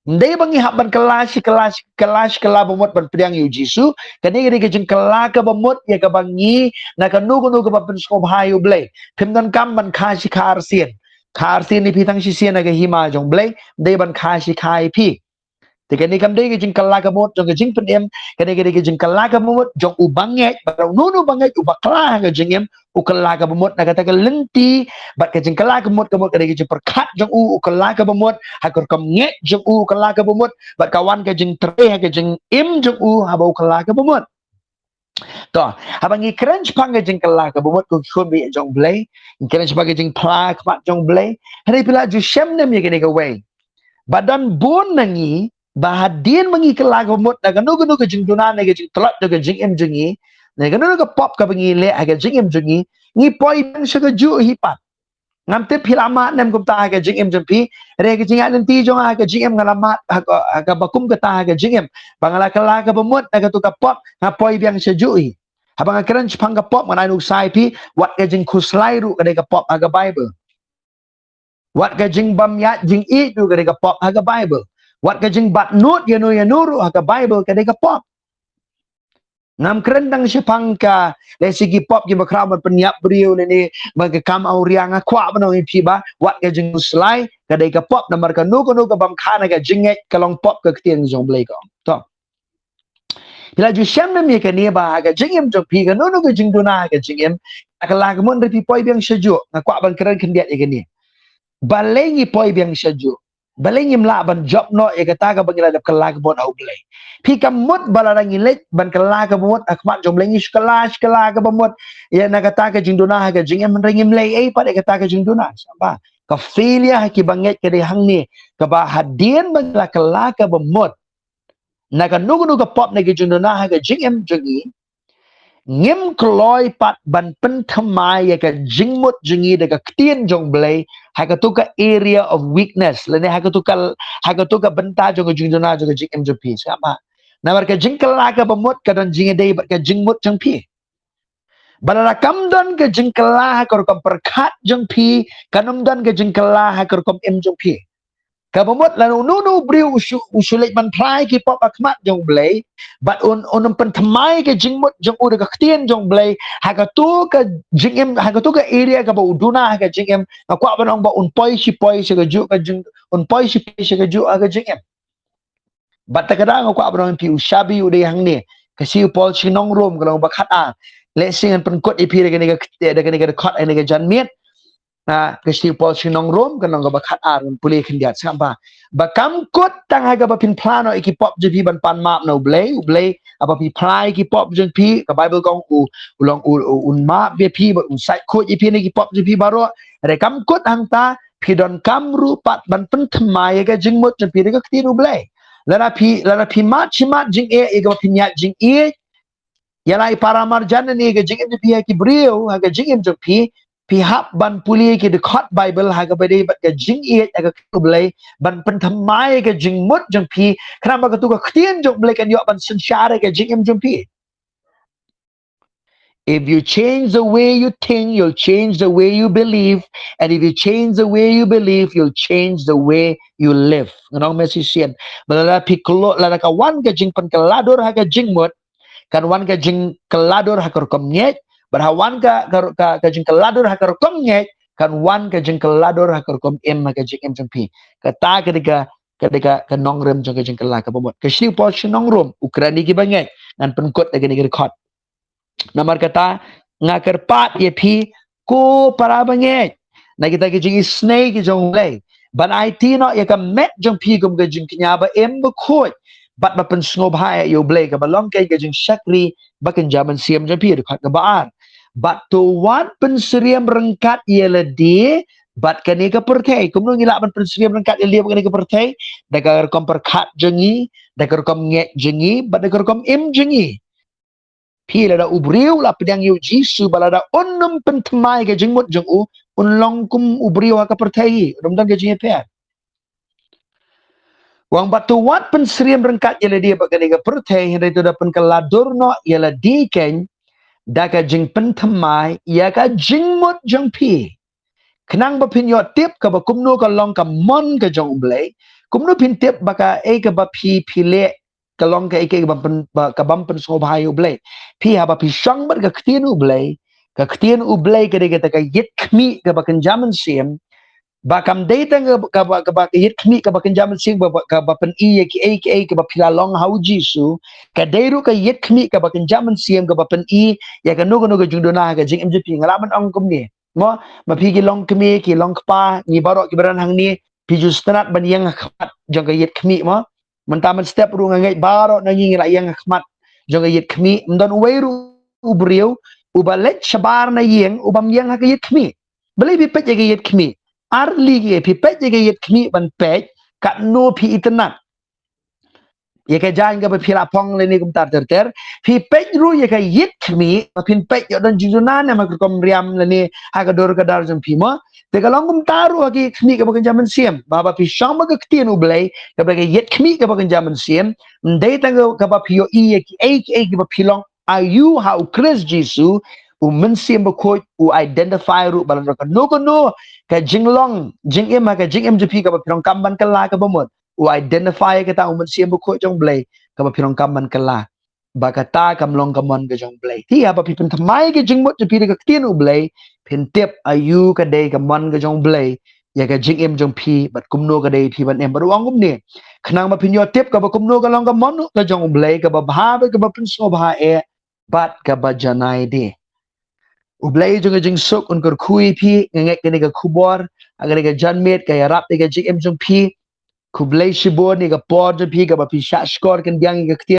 Ym dei ba ngi hap ban kylla shi kylla shi kylla shi kylla ba mut ban pdiang ïa u Jisu. Kane ka dei ka jingkylla kaba mut ïa kaba ngi, na kano kano kaba pynsngewbha ïa u Blei. Phim donkam ban kha shi kha arsien. Kha arsien ïa phi tang shisien ha ka hima jong u Blei, ym dei ban kha shi kha ïa phi. Te kane kam dei ka jingkylla kaba mut jong ka jingpynim, kane ka dei ka jingkylla kaba mut jong u bangeit, bad uno uno bangeit u bakla ha ka jingim, u kylla kaba mut na kata ka lynti, bad ka jingkylla kaba mut, kaba mut ka dei ka jingpyrkhat jong u, u kylla kaba mut ha ka rukom ngeit jong u, u kylla kaba mut, bad ka wan ka jingtrei ha ka jingim jong u haba u kylla kaba mut. To, haba ngi kren shaphang ka jingkylla kaba mut, ko ki khun baieit jong u Blei, ngi kren shaphang ka jingphla khmat jong u Blei. Hynrei phi la ju shem ne em ïa kane kawei, ba don bun na ngi, ba hadien ba ngi kylla kaba mut na kano kano ka jingduna ne ka jingtlot jong ka jingim jong ngi, ne kano kano ka pop kaba ngi leh ha ka jingim jong ngi, ngi poi biang sha kajuh hi pat. Ngam tip phi la mad ne em kumta ha ka jingim jong phi. Hynrei ka jingïaid lynti jong nga ha ka jingim nga la mad ha ka, ha kaba kum kata ha ka jingim. Ba nga la kylla kaba mut na kato ka pop, nga poi biang sha kajuh hi. Haba nga kren shaphang ka pop, ngan ai nuksa ïa phi, wat ka jingkhuslai ruh ka dei ka pop ha ka Baibl. Wat ka jingbym ïaid jingïeit ruh ka dei ka pop ha ka Baibl. Wat ka jingbat nud ïano ïano ruh ha ka Baibl ka dei ka pop. Ngam kren tang shaphang ka, lehse ki pop kiba khraw ban pynïap briew lane ba ka kam awria, nga kwah ban ong ïa phi ba wat ka jingkhuslai ka dei ka pop, namar kano kano kabym kha na ka jingngeit ka long pop, ka ktien jong u Blei ka ong. To. Phi la ju shem ne em ïa kane ba ha ka jingim jong phi, kano kano ka jingduna ha ka jingim, ka kylla kaba mut, hynrei phi poi biang sha kajuh. Nga kwah ban kren khyndiat ïa kane. Balei ngi poi biang sha kajuh? Balei ngim lah ban jop noh ïa kata kaba ngi la dep kylla kaba mut ha u Blei? Phi, ka mut ba lada ngi leit ban kylla kaba mut ha khmat jong u Blei, ngi shu kylla, shu kylla kaba mut ïa na kata ka jingduna ha ka jingim, hynrei ngim leh ei pat ïa kata ka jingduna. Sngap ba, ka failure ha ki bangeit ka dei hangne, kaba hadien ba ngi la kylla kaba mut na kano kano ka pop ne ka jingduna ha ka jingim jong ngi, ngim kloi pat ban pynthymmai ïa ka jingmut jong ngi da ka ktien jong u Blei ha kato ka area of weakness, lane ha kato ka, ha kato ka bynta jong ka jingduna jong ka jingim jong phi. Sngap ba, namar ka jingkylla kaba mut ka don jingïadei bad ka jingmut jong phi. Ba lada kam don ka jingkylla ha ka rukom pyrkhat jong phi, kan ym don ka jingkylla ha ka rukom im jong phi. Kaba mut lada uno uno u briew u shu, u shu leit ban phla ïa ki pop ha khmat jong u Blei, bad un, un ym pynthymmai ka jingmut jong u da ka ktien jong u Blei ha kato ka jingim, ha kato ka area kaba u duna ha ka jingim, nga kwah ban ong ba un poi shi poi sha kajuh ka jing, un poi shi poi sha kajuh ha ka jingim. Bad ta ka daw nga kwah ban ong ïa phi, u shabi u dei hangne. Ka shithi u Paul sha ki nong Rom, ka lynnong ba khat ar. Lehse ngan pynkut ïa phi da kane ka, da kane ka dkhot, da kane ka janmiet. Ah, ka shithi u Paul sha ki nong Rom, ka lynnong ba khat ar, ngan pule khyndiat. Sngap ba, ba kam kut tang ha kaba phin phla noh ïa ki pop jong phi ban pan map na u Blei, u Blei, haba phi phla ïa ki pop jong phi, ka Baibl ka ong u, u long u, u, un map ïa phi, bad un sait khuid ïa phi na ki pop jong phi baroh. Hynrei kam kut hangta, phi donkam ruh pat ban pynthymmai ïa ka jingmut jong phi da ka ktien u Blei. Lada phi, lada phi mad shi mad jingeh ïa kaba phin ïaid jingïeit, Ïa la i para marjan ne ka jingim jong phi ha ki briew, ha ka jingim jong phi, phi hap ban pule ki dkhot Bible ha kaba ïadei bad ka jingïeit ha ka ktien U Blei, ban pynthymmai ka jingmut jong phi, khnang ba katu ka ktien jong U Blei kan ïoh ban synshar ha ka jingim jong phi. If you change the way you think, you'll change the way you believe. And if you change the way you believe, you'll change the way you live. Ngan ong message sien. Ba lada phi klo, lada ka wan ka jingpynkylla dur ha ka jingmut, kan wan ka jingkylla dur ha ka rukom ngeit, bad ha wan ka, ka, ka, ka jingkylla dur ha ka rukom ngeit, kan wan ka jingkylla dur ha ka rukom im ha ka jingim jong phi. Kata ka dei ka, ka dei ka, ka nongrim jong ka jingkylla kaba mut. Ka shithi u Paul sha ki nong Rom, u kren ïa kiba ngeit, ngan pynkut da kane ka dkhot. Namar kata, nga kyrpad ïa phi, ko para bangeit, na kita ki jingisynei ki jong U Blei, ban aiti noh ïa ka met jong phi kum ka jingkñia ba im ba khuid, bad ba pynsngewbha ïa U Blei, kaba long ka jingshakri ba kynja mynsiem jong phi, dkhot kaba ar. Bad to wat pynsyriem ryngkat ïa lade bad kane ka pyrthei. Kumno ngi lah ban pynsyriem ryngkat ïa lade bad kane ka pyrthei? Da ka rukom pyrkhat jong ngi, da ka rukom ngeit jong ngi, bad da ka rukom im jong ngi. Phi, lada u briew la pdiang ïa u Jisu, ba lada un nym pynthymmai ka jingmut jong u, un long kum u briew ha ka pyrthei, un nym don ka jingïapher. Wan bad to wat pynsyriem ryngkat ïa lade bad kane ka pyrthei, hynrei to da pynkylla dur noh ïa lade kein da ka jingpynthymmai ïa ka jingmut jong phi, khnang ba phin ïoh tip kaba kumno ka long ka mon ka jong U Blei. Kumno phin tip ba kaei kaba phi, phi leh ka long kaei kaei kaba pyn, ba, kabym pynsngewbha ïa U Blei? Phi, haba phi shong bad ka ktien U Blei, ka ktien U Blei ka dei kata ka ïit khmih kaba kynja mynsiem. Ba kam dei tang kaba, kaba ka ïit khmih kaba kynja mynsiem, ba, ba, kaba pyni ïa kiei kiei kaba phi la long ha u Jisu. Ka dei ruh ka ïit khmih kaba kynja mynsiem, kaba pyni ïa kano kano ka jingduna ha ka jingim jong phi. Nga lah ban ong kumne, mo, ma phi ki longkmie, ki longkpa, ngi baroh kiba don hangne, phi ju sngewtynnat ban ïeng ha khmat jong ka ïit khmih, mo. Mynta mynstep ruh nga ngeit baroh na ngi ngi la ïeng ha khmat jong ka ïit khmih. Ym don uwei ruh u briew uba leit shabar na ïing ubym ïeng ha ka ïit khmih. Balei phi peit ïa ka ïit khmih? Ar lei, phi peit ïa ka ïit khmih ban peit katno phi itynnat ïa ka jaiñ kaba phi la phong lane kumta ter ter. Phi peit ruh ïa ka ïit khmih, ba phin peit ïoh don jingduna ne em ha ka rukom riam lane ha ka dur ka dar jong phi, mo. Te ka long kumta ruh ha ka ïit khmih kaba kynja mynsiem. Ba, ba phi shong bad ka ktien U Blei, kaba ka ïit khmih kaba kynja mynsiem, ym dei tang kaba phi ïohi ïa kiei kiei kiba phi long aïu ha u Khrist Jisu, u Mynsiem Bakhuid u identify ruh ba lada kano kano ka jinglong jingim ha ka jingim jong phi kaba phi donkam ban kylla kaba mut, u identify kata u Mynsiem Bakhuid jong U Blei kaba phi donkam ban kylla ba kata kam long ka mon ka jong U Blei. Te haba phi pynthymmai ka jingmut jong phi da ka ktien U Blei, phin tip aïu ka dei ka mon ka jong U Blei ïa ka jingim jong phi, bad kumno ka dei phi ban im. Bad u ong kumne, khnang ba phin ïoh tip kaba kumno ka long ka mon ka jong U Blei, kaba bha bad kaba pynsngewbha eh, bad kaba janai de. U Blei jong ka jingsuk un kyrkhu ïa phi. Nga ngeit kane ka khubor ha kane ka janmiet ka ïarap ïa ka jingim jong phi. Khublei shibun ïa ka por jong phi kaba phi shah shkor kyndiang ïa ka ktien